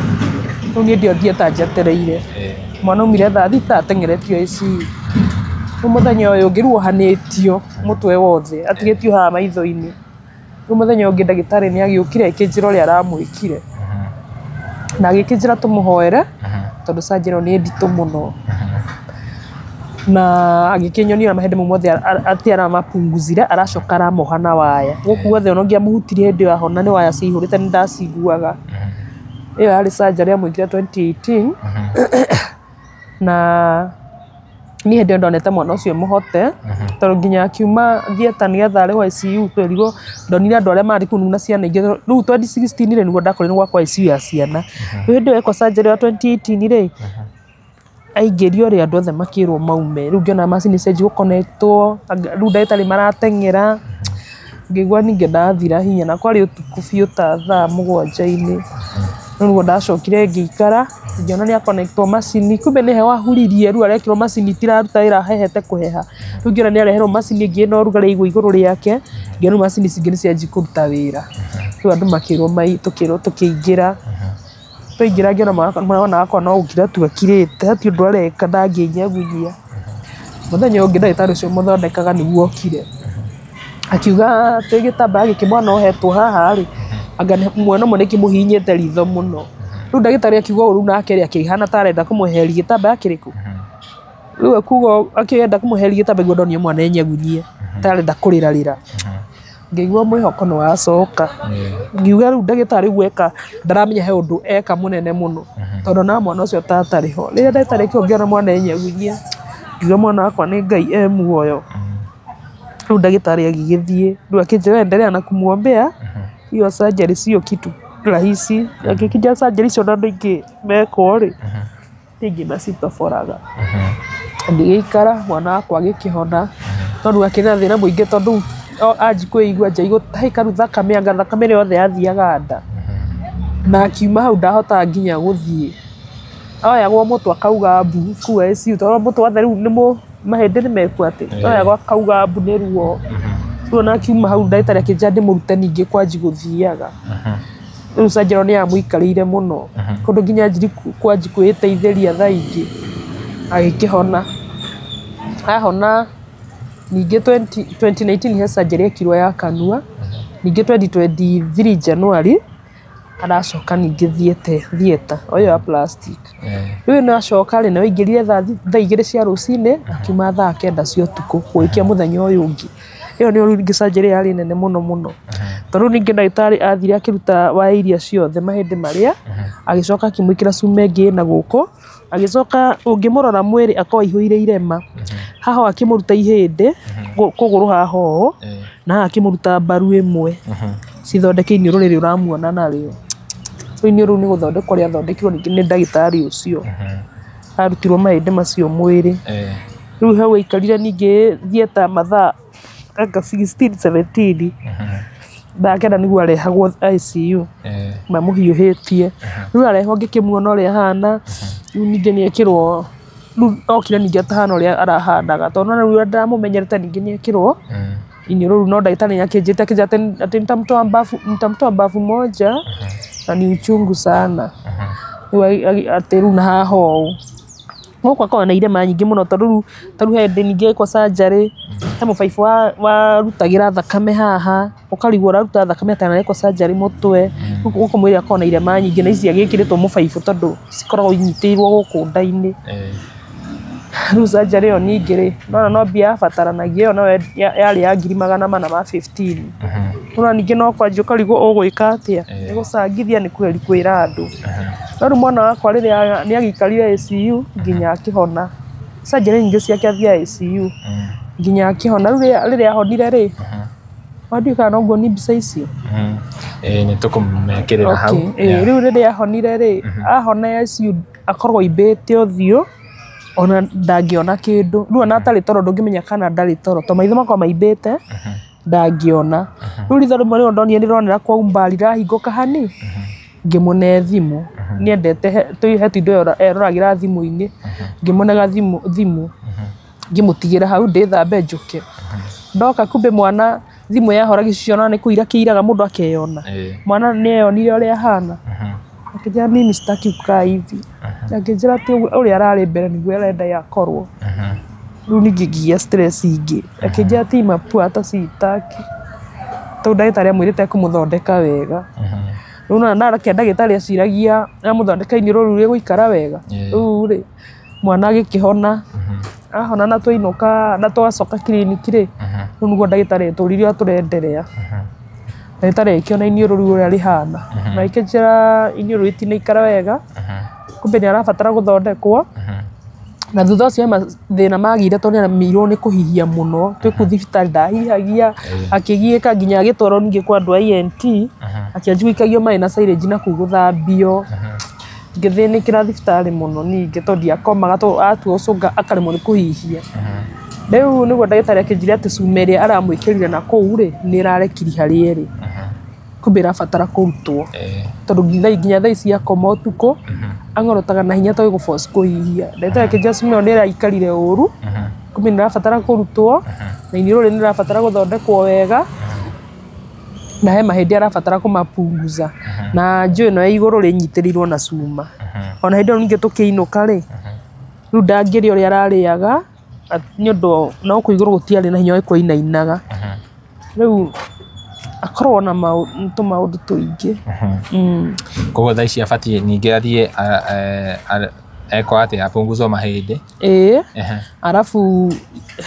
rĩu niĩ ndĩ o theatre njetereire. Mwana aumire thaa thita ateng'eretio ICU. Rĩu mũthenya ũyũ ũngĩ rĩu ohanĩtio mũtwe wothe, atigĩtio haha maitho-inĩ. Rĩu mũthenya ũngĩ ndagĩtarĩ nĩ agĩũkire akĩnjĩra ũrĩa aramwĩkire. Na agĩkĩnjĩra tũmũhoere tondũ surgery ĩyo nĩ nditũ mũno. Na agĩkĩnyonia ũrĩa mahĩndĩ mau mothe atĩ aramapunguzire aracoka aramoha na waya. Gũkũ guothe ona ũngĩamũhutirie hĩndĩ ĩyo ahona nĩ waya ciaihũrĩte nĩ ndaciguaga. Ĩyo yarĩ surgery amwĩkire 2018 na niĩ hĩndĩ ĩyo ndonete mwana ũcio mũhote tondũ nginya akiuma theatre nĩgetha arĩhwo ICU twerirwo ndonire andũ arĩa marĩ kũu na ciana ingĩ. Rĩu 2016 rĩ nĩguo ndakorirwo gwakwa ICU ya ciana. Rĩu hĩndĩ ĩyo ekwo surgery ya 2018 rĩ, aingĩrio rĩ andũ othe makĩrwo maume. Rĩu ngĩona macini cianjia gũconnectwo, rĩu ndagĩtarĩ marateng'era, ngĩigua ningĩ ndathira hinya na kwarĩ ũtukũ biũ ta thaa mũgwanja-inĩ. Rĩu nĩguo ndacokire ngĩikara ngĩona nĩ aconnectwo macini, kumbe nĩ heho ahuririe rĩu arekĩrwo macini itiraruta wĩra ahehete kũheha. Rĩu ngĩona nĩ areherwo macini ĩngĩ ĩna ũrugarĩ aigwo igũrũ rĩake, ngĩona rĩu macini ici ingĩ nĩ cianjia kũruta wĩra. Rĩu andũ makĩrwo tũkĩrwo tũkĩingĩra. Twaingĩra ngĩona mwana wakwa no gũkira tu akirĩte hatirĩ ũndũ areka ndangĩnyagunyia. Mũthenya ũngĩ ndagĩtarĩ ũcio ũmũthondekaga nĩguo okire. Akiuga atĩ gĩtambaya gĩkĩ mwana ohetwo haha rĩ, anga mwena ũmwe nĩkĩmũhihinyĩte ritho mũno. Rĩu ndagĩtarĩ akiuga ũũ rĩu nake rĩ akĩhana ta arenda kũmweheria gĩtambaya kĩrĩkũ? Rĩu akuga akĩenda kũmũheria gĩtambaya ndonire mwana enyegunyie tarenda kũrĩrarĩra. Ngĩigua mwĩhoko nĩ wacoka. Ngiuga rĩu ndagĩtarĩ ũguo eka ndaramenya he ũndũ eka mũnene mũno tondũ na mwana ũcio tatarĩ ho. Rĩrĩa ndagĩtarĩ ekire ngĩona mwana enyegunyia, ngiuga mwana wakwa nĩ Ngai e muoyo. Rĩu ndagĩtarĩ agĩgĩthiĩ rĩu akĩnjĩra endelea na kumwombea hiyo surgery sio kitu rahisi. Akĩnjĩra surgery icio na andũ aingĩ mekwo rĩ, aingĩ macitoboraga. Ngĩgĩikara mwana wakwa agĩkĩhona no rĩu akĩgĩa na thĩna mũingĩ tondũ anji kwĩigua nja gũtahĩka rĩu thakame anga thakame ĩrĩa yothe yathiaga nda na akiuma hau ndahotaga nginya gũthiĩ. Oyagwo mũtwe akauga mbu kũu ICU tondũ mũtwe wothe rĩu nĩ mahĩndĩ nĩ mekwo atĩ oyagwo akauga mbu nĩ ruo. Rĩu ona akiuma hau ndagĩtarĩ akĩnjĩra ndĩmũrute ningĩ kwanji gũthiaga. Rĩu surgery nĩ yamũikarĩire mũno kũndũ nginya anjiri kwanji kwĩteithĩria thaa ingĩ agĩkĩhona. Ahona ningĩ 2019 he surgery ekirwo ya kanua. Ningĩ 2023 January aracoka ningĩ theatre o ĩyo ya plastic. Rĩu ĩno acoka rĩ, nayo aingĩrire thaa 2 cia rũcinĩ akiuma thaa 9 cia ũtukũ gũgĩkĩa mũthenya ũyũ ũngĩ. Ĩyo nĩyo rĩu ningĩ surgery yarĩ nene mũno mũno. Tondũ rĩu ningĩ ndagĩtarĩ athire akĩruta waya iria ciothe mahĩndĩ marĩa agĩcoka akĩmwĩkĩra cuma ĩngĩ ĩna gũkũ agĩcoka ũngĩmũrora mwĩrĩ akorwo aihũire irema. Haha akĩmũruta ihĩndĩ kũgũrũ haha ũũ na haha akĩmũruta mbaru ĩmwe cithondeke iniũrũ rĩrĩ ũramuona narĩo. Rĩu iniũrũ rĩu nĩ gũthondekwo rĩathondekirwo ningĩ nĩ ndagĩtarĩ ũcio. Arutirwo mahĩndĩ macio mwĩrĩ. Rĩu hau aikarire ningĩ theatre mathaa anga 16 17 thaa 9 nĩguo arehagwo ICU mamũhiũhĩtie. Rĩu arehwo ngĩkĩmuona ũrĩa ahana rĩu ningĩ nĩ ekĩrwo rĩu okire ningĩ atahana ũrĩa arahanaga tondũ nĩwona rĩu ndamũmenyerete ningĩ nĩ ekĩrwo iniũrũ rĩu no ndagĩtarĩ nĩ akĩnjĩte akĩnjĩra atĩ nitamtoa mbavu moja na ni uchungu sana. Rĩu atĩ rĩu na haha ũũ gũkũ akoragwo na irema nyingĩ mũno tondũ rĩu ta rĩu he hĩndĩ ningĩ ekwo surgery he mũbaibũ warutagĩra thakame haha ũkarigwo ũraruta thakame atĩa na ekwo surgery mũtwe. Gũkũ mwĩrĩ akoragwo na irema nyingĩ na ici agĩkĩrĩtwo mũbaibũ tondũ cikoragwo inyitĩrĩirwo gũkũ nda-inĩ. Rĩu surgery ĩyo ningĩ rĩ nĩwona no mbia yabataranagia ĩyo nayo yarĩ ya 415,000. Nĩwona ningĩ no kwanjia ũkarigwo ũgwĩka atĩa nĩ gũcangithia nĩ kweri kwĩra andũ. No rĩu mwana wakwa rĩrĩa nĩ agĩikarire ICU nginya akĩhona. Surgery nyingĩ ciake athiaga ICU nginya akĩhona. Rĩu rĩrĩa ahonire rĩ ndiũĩ kana no nguonie mbica icio. Nĩ tũkũmekĩrĩra hau. Rĩu rĩrĩa ahonire rĩ ahona ICU akoragwo aimbĩte ũthiũ ona ndangĩona kĩndũ. Rĩu ona atarĩ toro ndũngĩmenya kana ndarĩ toro tondũ maitho makoragwo maimbĩte ndangĩona. Rĩu ritho rĩmwe rĩrĩa ndonire nĩrĩronera kwa umbali rĩrahingũka hani ngĩmũne thimũ. Nĩendete he tũindo eroragĩra thimũ-inĩ ngĩmũnega thimũ ngĩmũtigĩra hau ndĩthambe njũke. Ndoka kumbe mwana thimũ yahora gĩcicio ona nĩ kũira kĩiraga mũndũ akeyona. Mwana nĩ eyonire ũrĩa ahana. Akĩnjĩra mimi sitaki kukaa hivi. Akĩnjĩra atĩ ũrĩa ararĩ mbere nĩguo arenda ye akorwo. Rĩu ningĩ ngĩgĩa stress ingĩ. Akĩnjĩra ati mapua hata sitaki. Tondũ ndagĩtarĩ amwĩrĩte ekũmũthondeka wega. Rĩu nĩwona nareke ndagĩtarĩ aciragia amũthondeka iniũrũ rĩu rĩgũikara wega. Rĩu rĩ mwana agĩkĩhona. Ahona na twainũka na twacoka kiriniki rĩ rĩu nĩguo ndagĩtarĩ etũririe ũrĩa tũrenderea. Ndagĩtarĩ agĩkĩona iniũrũ rĩu ũrĩa rĩhana na agĩkĩnjĩra iniũrũ rĩtinaikara wega kumbe nĩ arabatara gũthondekwo. Na thutha ũcio he mathĩna magĩire tondũ nĩ aremirwo nĩ kũhihia mũno. Twĩ kũu thibitarĩ ndahihagia akĩgiĩka nginya agĩtwarwo ningĩ kwa andũ a ENT akĩanjia gũikagio maĩ na syringe na kũu gũthambio. Ngĩthĩnĩkĩra thibitarĩ mũno ningĩ tondũ ndiakomaga tondũ atua ũcũnga akaremwo nĩ kũhihia. Rĩu nĩguo ndagĩtarĩ akĩnjĩra atĩ cuma ĩrĩa aramwĩkĩrire na kũu rĩ nĩ ĩrarekiri harĩa ĩrĩ. Kumbe ĩrabatara kũrutwo tondũ nginya thaa ici akoma ũtukũ ang'orotaga na hinya tondũ ĩgũ force kũhihia. Ndagĩtarĩ akĩnjĩra cuma ĩyo nĩ ĩraikarire ũru kumbe nĩ ĩrabatara kũrutwo na iniũrũ rĩrĩ nĩ rĩrabatara gũthondekwo wega na he mahĩndĩ arabatara kũmapunguza na njũĩ ĩno ya igũrũ rĩnyitĩrĩirwo na cuma. Ona hĩndĩ ĩyo ningĩ tũkĩinũka rĩ rĩu ndangĩrĩa ũrĩa ararĩaga nĩ ũndũ na gũkũ igũrũ gũtiarĩ na hinya wa inainaga. Rĩu akoragwo na tũmaũndũ tũingĩ. Koguo thaa ici abatiĩ ningĩ athiĩ Eko atĩa apunguzwo mahĩndĩ? Ĩĩ. Ehe. Arabu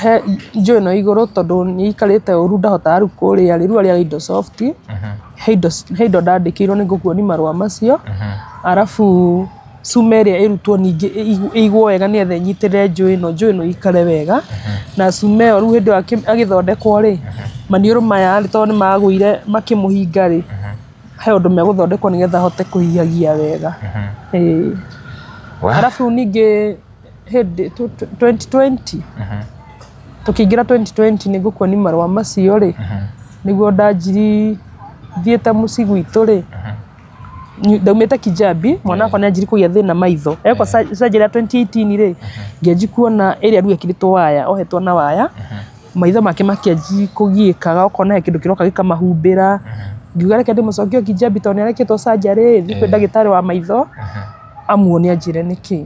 he njũĩ ĩno igũrũ tondũ nĩ ikarĩte ũru ndahotaga rĩu kũrĩa rĩ, rĩu arĩaga indo soft. He indo he indo ndandĩkĩirwo nĩ ngũkuoni marũa macio. Arabu cuma ĩrĩa ĩrutwo ningĩ ĩigwo wega nĩgetha ĩnyitĩrĩre njũĩ ĩno, njũĩ ĩno ĩikare wega. Na cuma ĩyo rĩu hĩndĩ ĩyo agĩthondekwo rĩ, maniũrũ maya rĩ, tondũ nĩ magũire makĩmũhinga rĩ, he ũndũ megũthondekwo nĩgetha ahote kũhihagia wega. Ĩĩ. Arabu ningĩ hĩndĩ 2020 tũkĩingĩra 2020 nĩ ngũkuoni marũa macio rĩ, nĩguo ndanjiri thiĩte mũciĩ gwitũ rĩ, ndaumĩte Kijabi, mwana wakwa nĩ anjiri kũgĩa thĩna maitho. Ekwo surgery ya 2018 rĩ, ngĩanji kuona ĩrĩa rĩu ekĩrĩtwo waya, ohetwo na waya, maitho make makĩanji kũgiĩkaga, ũkona he kĩndũ kĩroka gĩkamahumbĩra. Ngiuga reke ndĩmũcokie Kijabi tondũ nĩ arekĩtwo surgery, thiĩ kwĩ ndagĩtarĩ wa maitho amuone anjĩre nĩkĩ.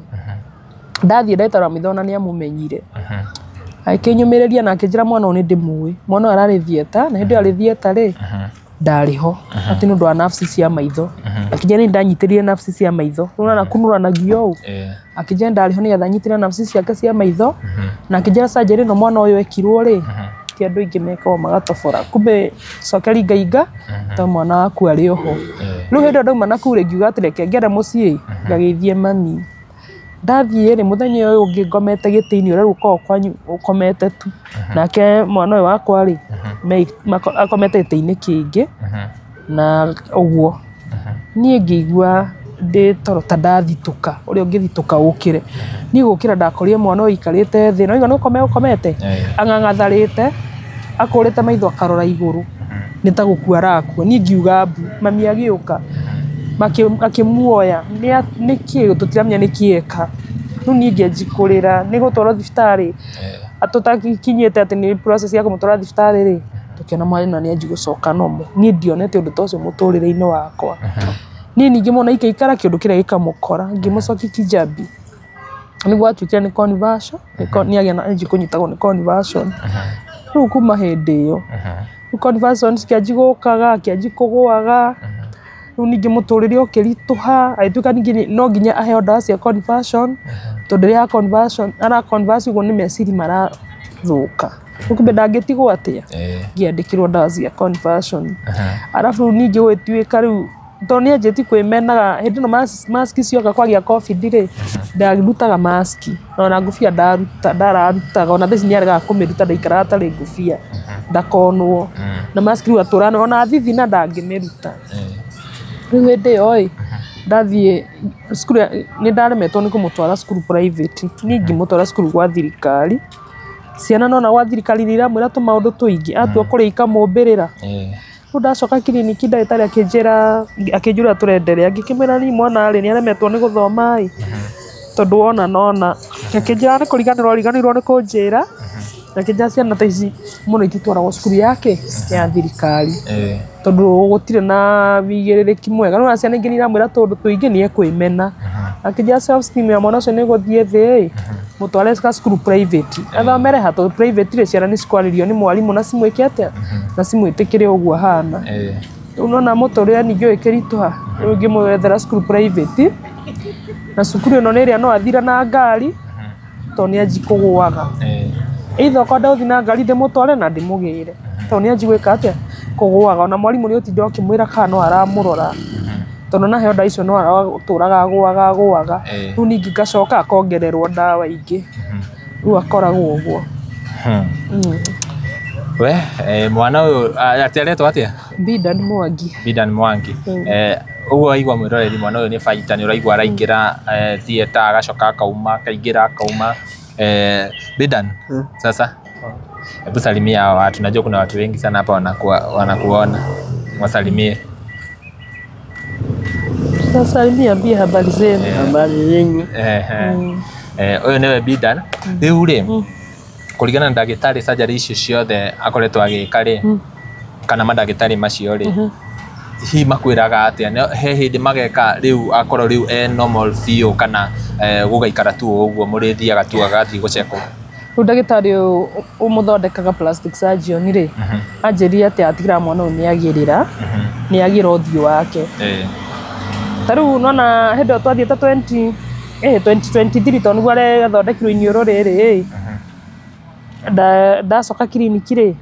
Ndathiĩ ndagĩtarĩ wa maitho ona nĩ amũmenyire. Akĩnyũmĩrĩria na akĩnjĩra mwana ũyũ nĩ ndĩmũĩ. Mwana ũyũ ararĩ theatre, na hĩndĩ ĩyo arĩ theatre rĩ, ndarĩ ho atĩ nĩ ũndũ wa nerves cia maitho. Akĩnjĩra nĩ ndanyitĩrĩire nerves cia maitho. Rĩu kunũranagio ũũ. Akĩnjĩra ndarĩ ho nĩgetha nyitĩrĩre nerves ciake cia maitho. Na akĩnjĩra surgery ĩno mwana ũyũ ekirwo rĩ, ti andũ aingĩ mekagwo magatobora. Kumbe cokeri Ngai nga tondũ mwana waku arĩ oho. Rĩu hĩndĩ ĩyo ndauma na kũu rĩ, ngiuga atĩ reke ngere mũciĩ ngageithie mami. Ndathiĩ rĩ, mũthenya ũyũ ũngĩ ngomete gĩtĩ-inĩ ũrĩa rĩu ũkoragwo kwanyu ũkomete tu. Nake mwana ũyũ wakwa rĩ, akomete gĩtĩ-inĩ kĩngĩ na ũguo. Niĩ ngĩigua ndĩ toro ta ndathitũka, ũrĩa ũngĩthitũka ũkĩre. Niĩ gũkĩra ndakorire mwana ũyũ aikarĩte thĩ, no waigua nĩ gũkoma egũkomete, ang'ang'atharĩte, akũrĩte maitho akarora igũrũ, nĩ ta gũkua arakua. Niĩ ngiuga mbu, mami agĩũka, akĩmuoya, nĩkĩ tũtiramenya nĩkĩ eka. Rĩu niĩ ngĩanji kũrĩra, nĩ gũtwarwo thibitarĩ, tũtakinyĩte atĩ nĩ process ya kũmũtwara thibitarĩ rĩ, tũkĩona mwana nĩ anji gũcoka normal. Niĩ ndionete ũndũ ta ũcio mũtũrĩre-inĩ wakwa. Niĩ ningĩ mwana aikaikara kĩũndũ kĩrĩa gĩkamũkora, ngĩmũcokia Kijabi. Nĩguo atuĩkire nĩ conversion, nĩ agĩa na anji kũnyitagwo nĩ conversion. Rĩu kuma hĩndĩ ĩyo, rĩu conversion cikĩanji gũkaga, akĩanji kũgũaga, rĩu ningĩ mũtũrĩre ũkĩritũha, agĩtuĩka ningĩ no nginya aheo ndawa cia conversion, tondũ rĩrĩa conversion, ara converse ũguo nĩ meciria marathũka. Rĩu kumbe ndangĩtigwo atĩa, ngĩandĩkĩrwo ndawa cia conversion. Arabu rĩu ningĩ gũgĩtuĩka rĩu tondũ nĩ anjĩtie kwĩmenaga hĩndĩ ĩno mask cioka kwagĩa COVID rĩ, ndarutaga mask ona ngũbia ndararutaga ona thaa ici nĩ aregaga kũmĩruta ndaikaraga atarĩ ngũbia ndakonwo na mask rĩu atũraga ona thithina ndangĩmĩruta. Rĩu hĩndĩ ĩyo ĩ, ndathiĩ cukuru nĩ ndaremetwo nĩ kũmũtwara cukuru private, niĩ ngĩmũtwara cukuru gwa thirikari. Ciana nona gwa thirikari nĩ iramwĩra tũmaũndũ tũingĩ, atua kũrĩa ikamũmbĩrĩra. Rĩu ndacoka kiriniki ndagĩtarĩ akĩnjĩra akĩnjũria tũrenderea, ngĩkĩmwĩra niĩ mwana rĩ nĩ aremetwo nĩ gũthoma ĩ, tondũ wona nona. Akĩnjĩra nĩ kũriganĩrwo ariganĩirwo nĩ kũnjĩra, akĩnjĩra ciana ta ici mũno ititwaragwo cukuru yake ya thirikari tondũ gũtirĩ na wĩigĩrĩrĩki mwega. Nĩwona ciana ingĩ nĩ iramwĩra tũũndũ tũingĩ nĩ ekwĩmena. Akĩnjĩra self esteem ya mwana ũcio nĩ ĩgũthiĩ thĩ ĩ, mũtware cukuru private. Athomere ha tondũ private rĩ ciana nĩ cikwarĩrio nĩ mwarimũ na cimwĩke atĩa na cimwĩtĩkĩre ũguo ahana. Rĩu nĩwona mũtũrĩre ningĩ ũgĩkĩritũha, rĩu ngĩmwethera cukuru private, na cukuru ĩno nĩ ĩrĩa no athire na ngari tondũ nĩ anji kũgũaga. Either okorwo ndegũthiĩ na ngari ndĩmũtware na ndĩmũgĩre tondũ nĩ anji gwĩka atĩa kũgũaga. Ona mwarimũ nĩ ũtinda ũkĩmwĩra kana no aramũrora tondũ ona aheo ndawa icio no aratũraga agũaga agũaga. Rĩu ningĩ ngacoka akongererwo ndawa ingĩ, rĩu akoragwo ũguo. We mwana ũyũ atĩ aretwo atĩa? Bidan Mwangi. Bidan Mwangi. Ũguo waigua mwĩroreri mwana ũyũ nĩ baita nĩ ũraigua araingĩra theatre agacoka akauma akaingĩra akauma. Bidan, sasa hebu salimia hawa watu, najua kuna watu wengi sana hapa wanakuona, wasalimie. Salimia ambie habari zenu. Habari zenyu. Ũyũ nĩwe Bidan. Rĩu rĩ, kũringana na ndagĩtarĩ surgery icio ciothe akoretwo agĩka rĩ, kana mandagĩtarĩ macio rĩ, hihi makwĩraga atĩa? He hĩndĩ mageka rĩu akorwo rĩu e normal biũ kana gũgaikara tu ũguo mũrĩthiaga tu agathiĩ gũcekwo? Rĩu ndagĩtarĩ ũyũ ũmũthondekaga plastic surgeon rĩ, anjĩrire atĩ atigĩra mwana ũyũ nĩagĩrĩra, nĩagĩra ũthiũ wake. Ta rĩu nona hĩndĩ ĩyo twathiĩte 2023 tondũ nĩguo arathondekirwo iniũrũ rĩrĩ ĩ ndacoka kiriniki rĩ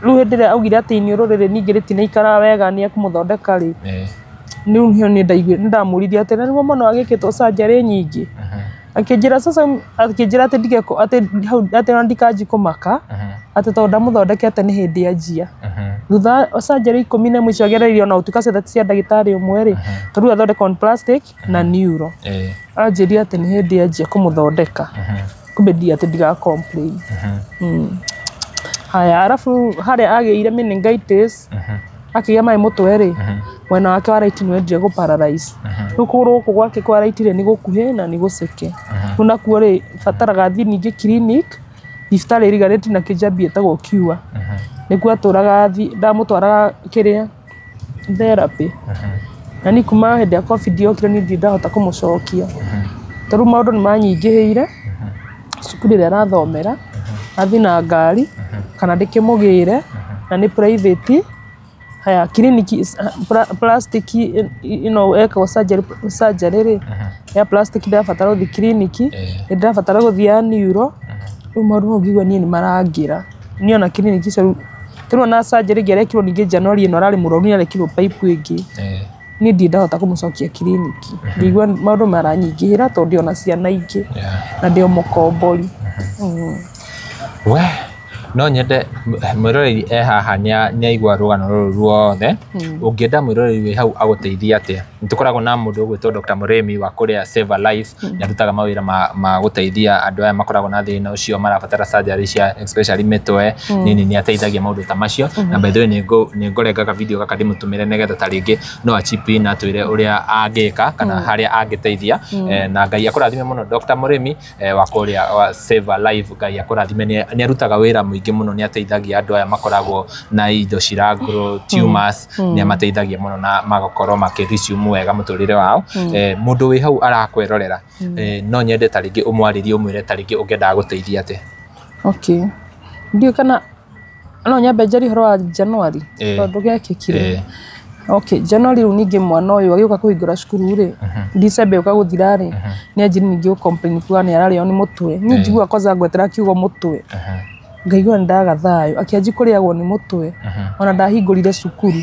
rĩu hĩndĩ ĩrĩa augire atĩ iniũrũ rĩrĩ ningĩ rĩtinaikara wega nĩ ekũmũthondeka rĩ rĩu nĩho niĩ ndaiguire nĩndamũririe atĩ na nĩguo mwana agĩkĩtwo surgery nyingĩ akĩnjĩra sasa akĩnjĩra atĩ ndige atĩ hau atĩ ona ndikanji kũmaka atĩ tondũ ndamũthondekete nĩ hĩndĩ anjia thutha wa surgery 11 icio agereirio ona gũtuĩka ciothe ti cia ndagĩtarĩ ũmwe rĩ tondũ rĩu athondekwo on plastic na neuro anjĩrire atĩ nĩ hĩndĩ anjia kũmũthondeka kumbe ndi atĩ ndiga complain. Haya arabu harĩa agĩire meningitis akĩgĩa maĩ mũtwe rĩ mwena wake wa right nĩ wendire gũ paralyze rĩu kũgũrũ gũkũ gwake kwa right rĩ nĩ gũkuhĩ na nĩ gũceke rĩu nakuo rĩ bataraga thiĩ ningĩ clinic thibitarĩ ĩriganĩtie na Kijabi ĩtagwo Cure nĩkuo atũraga ndamũtwaraga kĩrĩa therapy na niĩ kuma hĩndĩ ya COVID yokire niĩ ndirĩ ndahota kũmũcokia tondũ maũndũ nĩ manyingĩhĩire cukuru ĩrĩa arathomera athiĩ na ngari kana ndĩkĩmũgĩre na nĩ private. Haya kiriniki plastic ĩno ekagwo surgery rĩ ya plastic ndĩrabatara gũthiĩ kiriniki nĩ ndĩrabatara gũthiĩ ya neuro rĩu maũndũ mau ngĩigua niĩ nĩ marangĩra niĩ ona kiriniki icio rĩu rĩu ona surgery ĩngĩ arekirwo ningĩ January ĩno ararĩ mũrwaru nĩ arekirwo pipe ĩngĩ niĩ ndirĩ ndahota kũmũcokia kiriniki ngĩigua maũndũ maranyingĩhĩra tondũ ndĩ ona ciana ingĩ na ndĩ o mũkombori. We no nyende mwĩroreri e haha nĩaigua rũgano rũrũ ruothe ũngĩenda mwĩroreri wĩ hau agũteithie atĩa nĩ tũkoragwo na mũndũ ũgwĩtwo Dr. Mũrĩmi wa kũrĩa Save a Life nĩ arutaga mawĩra ma gũteithia andũ aya makoragwo na thĩna ũcio marabatara surgery cia especially mĩtwe nini nĩ ateithagia maũndũ ta macio na by the way nĩ ngũrengaga video gaka ndĩmũtũmĩre nĩgetha ta rĩngĩ no achip in atwĩre ũrĩa angĩka kana harĩa angĩteithia na Ngai akũrathime mũno Dr. Mũrĩmi wa kũrĩa wa Save a Life Ngai akũrathime nĩ arutaga wĩra mũingĩ mũno nĩ ateithagia andũ aya makoragwo na indo ciragro tumors nĩ amateithagia mũno na magakorwo makĩ resume wega mũtũrĩre wao. Mũndũ wĩ hau arakwerorera no nyende ta rĩngĩ ũmwarĩrie ũmwĩre ta rĩngĩ ũngĩendaga gũteithia atĩa. Okay ndiũĩ kana no nyambe njarie ũhoro wa January tondũ gĩekĩkire. Okay, January rĩu ningĩ mwana ũyũ agĩũka kũhingũra cukuru rĩ December yũka gũthira rĩ nĩ anjirie ningĩ gũ complain kuga nĩ ararĩo nĩ mũtwe niĩ njiguaga kwanza ngwetera kiugo mũtwe ngaigua nĩ ndaga thayũ akĩanji kũrĩagwo nĩ mũtwe ona ndahingũrire cukuru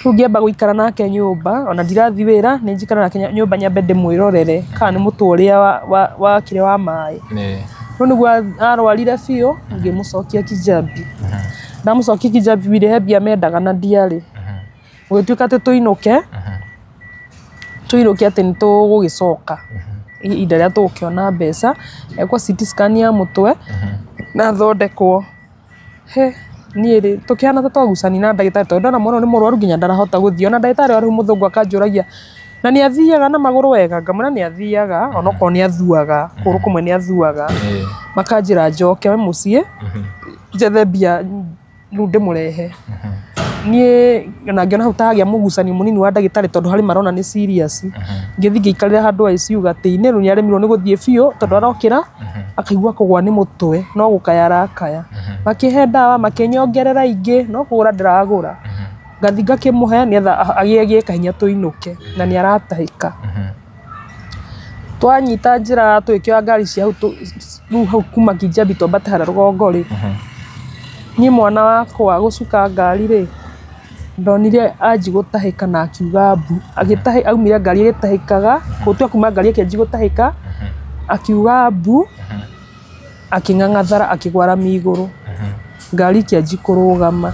rĩu ngĩamba gũikara nake nyũmba ona ndirathiĩ wĩra nĩ njikara nake nyũmba nyambe ndĩmwĩrorere kana nĩ mũtwe ũrĩa wa kĩrĩa wa maĩ rĩu nĩguo arwarire biũ ngĩmũcokia Kijabi ndamũcokia Kijabi rĩ he mbia mendaga na ndiarĩ gũgĩtuĩka atĩ tũinũke tũinũke atĩ nĩ tũgũgĩcoka ihinda rĩrĩa tũgũkĩona mbeca ekwo CT scan ya mũtwe na athondekwo he niĩ rĩ tũkĩhana ta twagucania na ndagĩtarĩ tondũ ndona mwana ũyũ nĩ mũrwaru nginya ndarahota gũthiĩ ona ndagĩtarĩ wa rĩu mũthũngũ akanjũragia na nĩ athiaga na magũrũ wega ngamwĩra nĩ athiaga onokorwo nĩ athuaga kũgũrũ kũmwe nĩ athuaga makanjĩra njoke mũciĩ njethe mbia rĩu ndĩmũrehe niĩ na ngĩona hau ta hagĩa mũgucanio mũnini wa ndagĩtarĩ tondũ harĩ marona nĩ serious ngĩthiĩ ngĩikarĩra handũ ICU gatĩ-inĩ rĩu nĩaremirwo nĩ gũthiĩ biũ tondũ arokĩra akaigua kũgwa nĩ mũtwe no gũkaya arakaya makĩhe ndawa makĩnyongerera ingĩ no kũgũra ndĩragũra ngathi ngakĩmũhe nĩgetha agĩe kahinya tũinũke na nĩ aratahĩka twanyita njĩra tũgĩkĩoya ngari cia hau rĩu hau kuma Kijabi twambate harĩa rũgongo rĩ niĩ mwana wakwa gũcuka ngari rĩ ndonire anji gũtahĩka na akiuga mbu aumire ngari ĩgĩtahĩkaga gũtua kuma ngari ĩkĩanji gũtahĩka akiuga mbu akĩng'ang'athara akĩgwa rami igũrũ ngari ikĩanji kũrũgama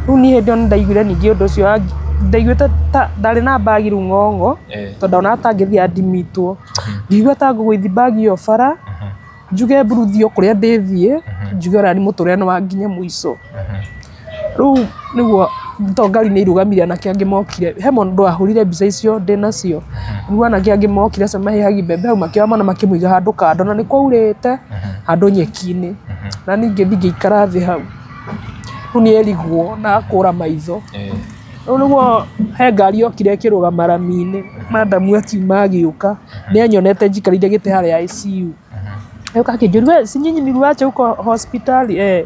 rĩu niĩ hĩndĩ ĩyo nĩndaiguire ningĩ ũndũ ũcio ndaiguĩte ta ndarĩ na mbagi rĩu ng'ong'o tondũ ndonaga ta ngĩthiĩ andimitwo ngĩigua ta ngũgũithi mbagi ĩyo bara njuge mburuthi o kũrĩa ndĩthiĩ njuge ona nĩ mũtũrĩre nĩ wa nginya mũico rĩu nĩguo to ngari nĩ irũgamire anake angĩ mokire he mũndũ wahũrire mbica icio ndĩ nacio nĩguo anake angĩ mokire acio mahehagia mbembe hau makĩoya mwana makĩmũiga handũ kando na nĩ kwaurĩte handũ nyeki-inĩ na ningĩ thiĩ ngĩikara thĩ hau rĩu nĩ erigwo na akũra maitho rĩu nĩguo he ngari yokire ĩkĩrũgama rami-inĩ madamu akiuma agĩũka nĩ anyonete njikarĩire gĩtĩ harĩa ICU agĩũka akĩnjũria we si nyinyi niliwacha huko hospitali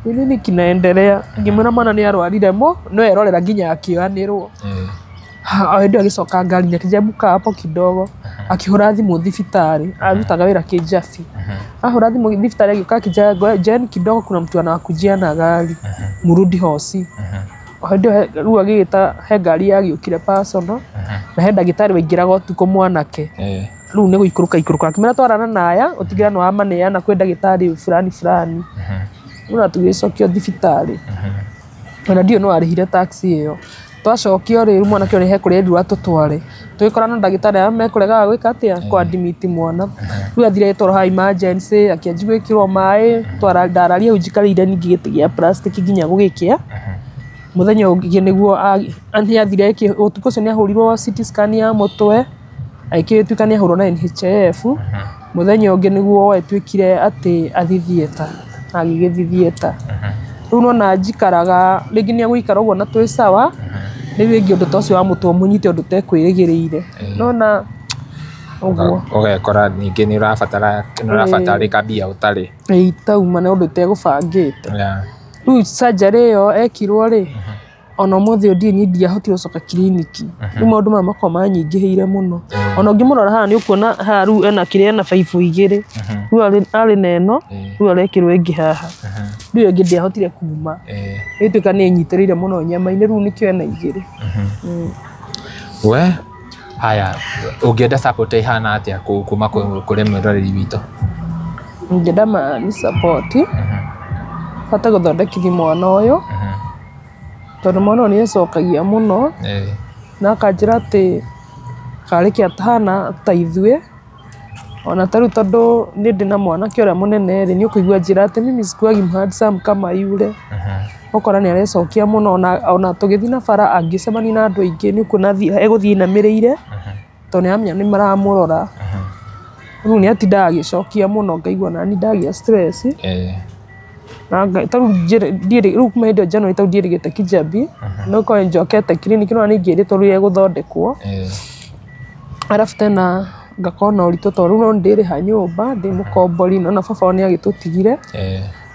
ni nini kinaendelea ngĩmwĩra mwana nĩ arwarire mo no erorera nginya akĩoyanĩrwo O hĩndĩ ĩyo agĩcoka ngari-inĩ akĩnjĩra hapo kidogo, akĩhũra thimũ thibitarĩ, arutaga wĩra Kĩjabi. Ahũra thimũ thibitarĩ agĩũka akĩnjĩra Jen, kidogo kuna mtu anawakujia na gari, murudi hosi. O hĩndĩ ĩyo rĩu agĩgĩta he ngari yagĩũkire personal, na he ndagĩtarĩ waingĩraga ũtukũ mwanake. Rĩu nĩ gũikũrũka ikũrũka, akĩmera twarana na aya ũtigĩra nĩ wamaneana kwĩ ndagĩtarĩ fulani fulani. Rĩu na tũgĩcokio thibitarĩ. Ona ndiũĩ nũ warĩhire taxi ĩyo. Twacokio rĩ, rĩu mwanake ũyũ he kũrĩa erirwo atũtware. Tũgĩkora na ndagĩtarĩ arĩa mekũregaga gwĩka atĩa, kũ admit mwana. Rĩu athire agĩtwarwo ha emergency, akĩanjia gwĩkĩrwo maĩ, ndararia hau njikarĩire ningĩ gĩtĩ gĩa plastic nginya gũgĩkĩa. Mũthenya ũngĩ nĩguo nĩ athire ũtukũ ũcio nĩ ahũrirwo CT scan ya mũtwe, agĩtuĩka nĩ ahũrwo na NHIF. Mũthenya ũngĩ nĩguo ĩtuĩkire atĩ athiĩ theatre, agĩgĩthiĩ theatre. Rĩu nĩwona njikaraga, rĩngĩ nĩ egũikara ũguo na twĩ sawa, rĩu rĩngĩ ũndũ ta ũcio wa mũtwe ũmũnyite ũndũ ũtekwĩrĩgĩrĩire. Nĩwona ũguo. Ũgekora ningĩ nĩ ũrabatarĩka mbia ũtarĩ. Ĩĩ itauma nĩ ũndũ ũtegũbangĩte. Rĩu surgery ĩyo ekirwo rĩ, ona ũmũthĩ ũyũ ndiũĩ niĩ ndiahotire gũcoka kiriniki. Rĩu maũndũ maya makwa manyingĩhĩire mũno. Ona ũngĩmũrora haha nĩ ũkuona haha rĩu ena kĩrĩa, ena baibũ igĩrĩ. Rĩu arĩ na ĩno, rĩu arekĩrwo ĩngĩ haha. Rĩu ĩyo ĩngĩ ndĩahotire kuma. Ĩgĩtuĩka nĩ ĩnyitĩrĩire mũno nyama-inĩ, rĩu nĩkĩo ena igĩrĩ. We haya, ũngĩenda support ĩhana atĩa kuma kũrĩ mwĩroreri witũ? Ingĩenda mani support, hote gũthondekithia mwana ũyũ, tondũ mwana ũyũ nĩ ecokagia mũno, na akanjĩra atĩ karĩke atahana ta ithuĩ. Ona ta rĩu tondũ niĩ ndĩna mwanake ũrĩa mũnene rĩ, nĩ ũkũigua anjĩra atĩ mimi sikuwagi handsome kama yule. Ũkona nĩ arecokia mũno, ona tũgĩthiĩ na bara angĩcemania na andũ aingĩ nĩ ũkuona egũthiĩ ainamĩrĩire, tondũ nĩ aramenya nĩ maramũrora. Rĩu nĩ atindaga agĩcokia mũno ngaigua nani ndagĩa stress. Na ta rĩu rĩu kuma hĩndĩ ĩyo January ta rĩu ndiĩrĩgĩte Kijabi, no korwo njokete kiriniki no nĩ ingĩrĩtwo rĩu egũthondekwo. Arabu tena ngakorwo na ũritũ tondũ rĩu no ndĩrĩha nyũmba, ndĩ mũkombori, nĩwona baba wao nĩ agĩtũtigire,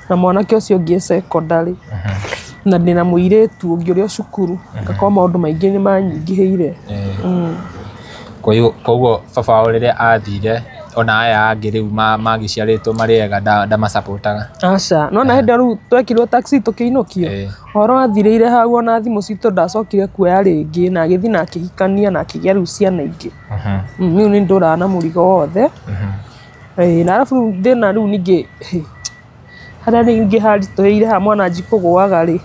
na mwanake ũcio ũngĩ e secondary, na ndĩna mũirĩtu ũngĩ ũrĩa o cukuru, ngakorwo maũndũ maingĩ nĩ manyingĩhĩire. Koguo baba wao rĩrĩa athire, ona aya angĩ rĩu magĩciarĩtwo marĩ ega ndamacapotaga? Aca, nĩwona hĩndĩ ĩyo rĩu twekirwo taxi tũkĩinũkio, ũhoro wathirĩire hau, ona thimũ citũ ndacokire kuoya rĩngĩ, na agĩthiĩ na akĩhikania na akĩgĩa rĩu ciana ingĩ. Rĩu nĩ ndũraga na mũrigo wothe. Ĩĩ, na arabu rĩu thĩna rĩu ningĩ harĩa rĩngĩ haritũhĩire haha mwana anji kũgũaga rĩ,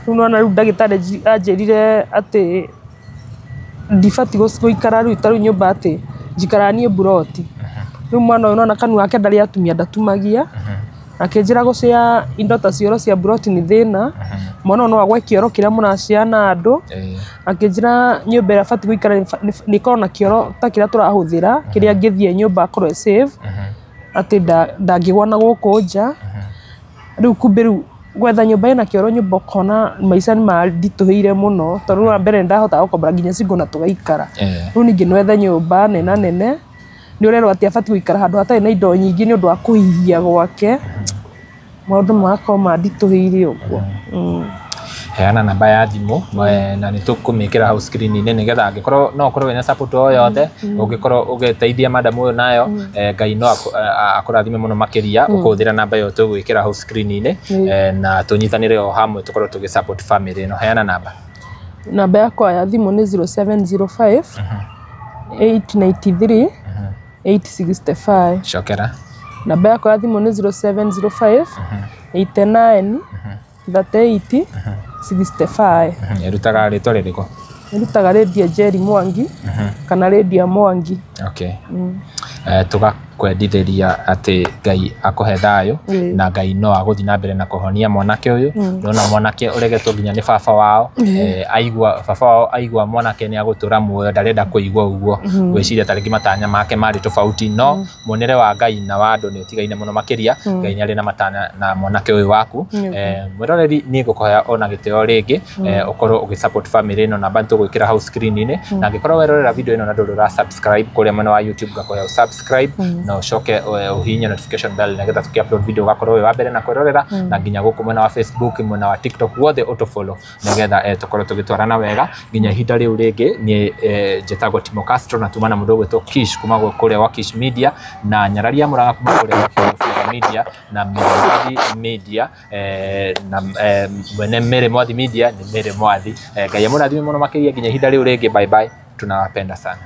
rĩu nĩwona rĩu ndagĩtarĩ anjĩrire atĩ ndibatiĩ gũikara rĩu ta rĩu nyũmba atĩ njikaraga niĩ mburoti. Rĩu mwana ũyũ nĩwona kanua gake ndarĩ atumia ndatumagia, akĩnjĩra gũcĩa indo ta cioro cia mburoti nĩ thĩna, mwana ũyũ no agwe kĩoro kĩrĩa mũracĩa na andũ. Akĩnjĩra nyũmba ĩrĩa batiĩ gũikara nĩ ĩkorwo na kĩoro ta kĩrĩa tũrahũthĩra, kĩrĩa angĩthiĩ nyũmba akorwo e safe, atĩ ndangĩgwa na gũkũ nja. Rĩu kumbe rĩu gwetha nyũmba ĩna kĩoro nyũmba ũkona maica nĩ manditũhĩire mũno, tondũ rĩu wa mbere nĩ ndahotaga gũkombora nginya single na tũgaikara. Rĩu ningĩ no wethe nyũmba nena nene, nĩ ũrerwo atĩ abatiĩ gũikara handũ hatarĩ na indo nyingĩ nĩ ũndũ wa kũhihia gwake. Maũndũ magakorwo manditũhĩire ũguo. Heana namba ya thimũ, na nĩ tũkũmĩkĩra hau screen-inĩ nĩgetha angĩkorwo no ũkorwo wĩna support o yothe ũngĩkorwo ũgĩteithia madam ũyũ nayo, Ngai no akũrathime mũno makĩria ũkũhũthĩra namba ĩyo tũgwĩkĩra hau screen-inĩ, na tũnyitanĩre o hamwe tũkorwo tũgĩ support family ĩno. Heana namba. Namba yakwa ya thimũ nĩ 0705 893 865. Cokera. Namba yakwa ya thimũ nĩ 0705 89 38 65. Ĩrutaga rĩtwa rĩrĩkũ? Ĩrutaga Lydia Njeri Mwangi kana Lydia Mwangi. Okay. Tũgakwendithĩria atĩ Ngai akũhe thayũ, na Ngai no agũthiĩ na mbere na kũhonia mwanake ũyũ. Nĩwona mwanake ũregetwo nginya nĩ baba wao, aigua baba wao aigua mwanake nĩ agũtũra muoyo ndarenda kũigua ũguo, gwĩciria ta rĩngĩ matanya make marĩ tofauti, no muonere wa Ngai na wa andũ nĩ ũtigaine mũno makĩria. Ngai nĩ arĩ na matanya na mwanake ũyũ waku. Mwĩroreri, niĩ ngũkũhoya ona gĩtĩo rĩngĩ, ũkorwo ũgĩ support family ĩno, namba nĩtũgwĩkĩra hau screen-inĩ, na angĩkorwo werorera video ĩno na ndũrĩ ũra subscribe kũrĩa mwena wa YouTube, ngakũhoya subscribe. Na ũcoke ũhihinye notification bell nĩgetha tũkĩ upload video ũgakorwo wĩ wa mbere na kwĩrorera, na nginya gũkũ mwena wa Facebook, mwena wa TikTok, guothe ũtũfollow nĩgetha tũkorwo tũgĩtwarana wega nginya ihinda rĩu rĩngĩ. Niĩ njĩtagwo Timo Castro na tuma na mũndũ ũgwĩtwo Kish kuma kũrĩa wa Kish Media, na Nyarari ya Mũrang'a kuma kũrĩa wa Kikuyu Flavor Media, na Mary Mwathi Media, na mwene Mary Mwathi Media nĩ Mary Mwathi. Ngai amũrathime mũno makĩria nginya ihinda rĩu rĩngĩ. Bye bye, tunawapenda sana.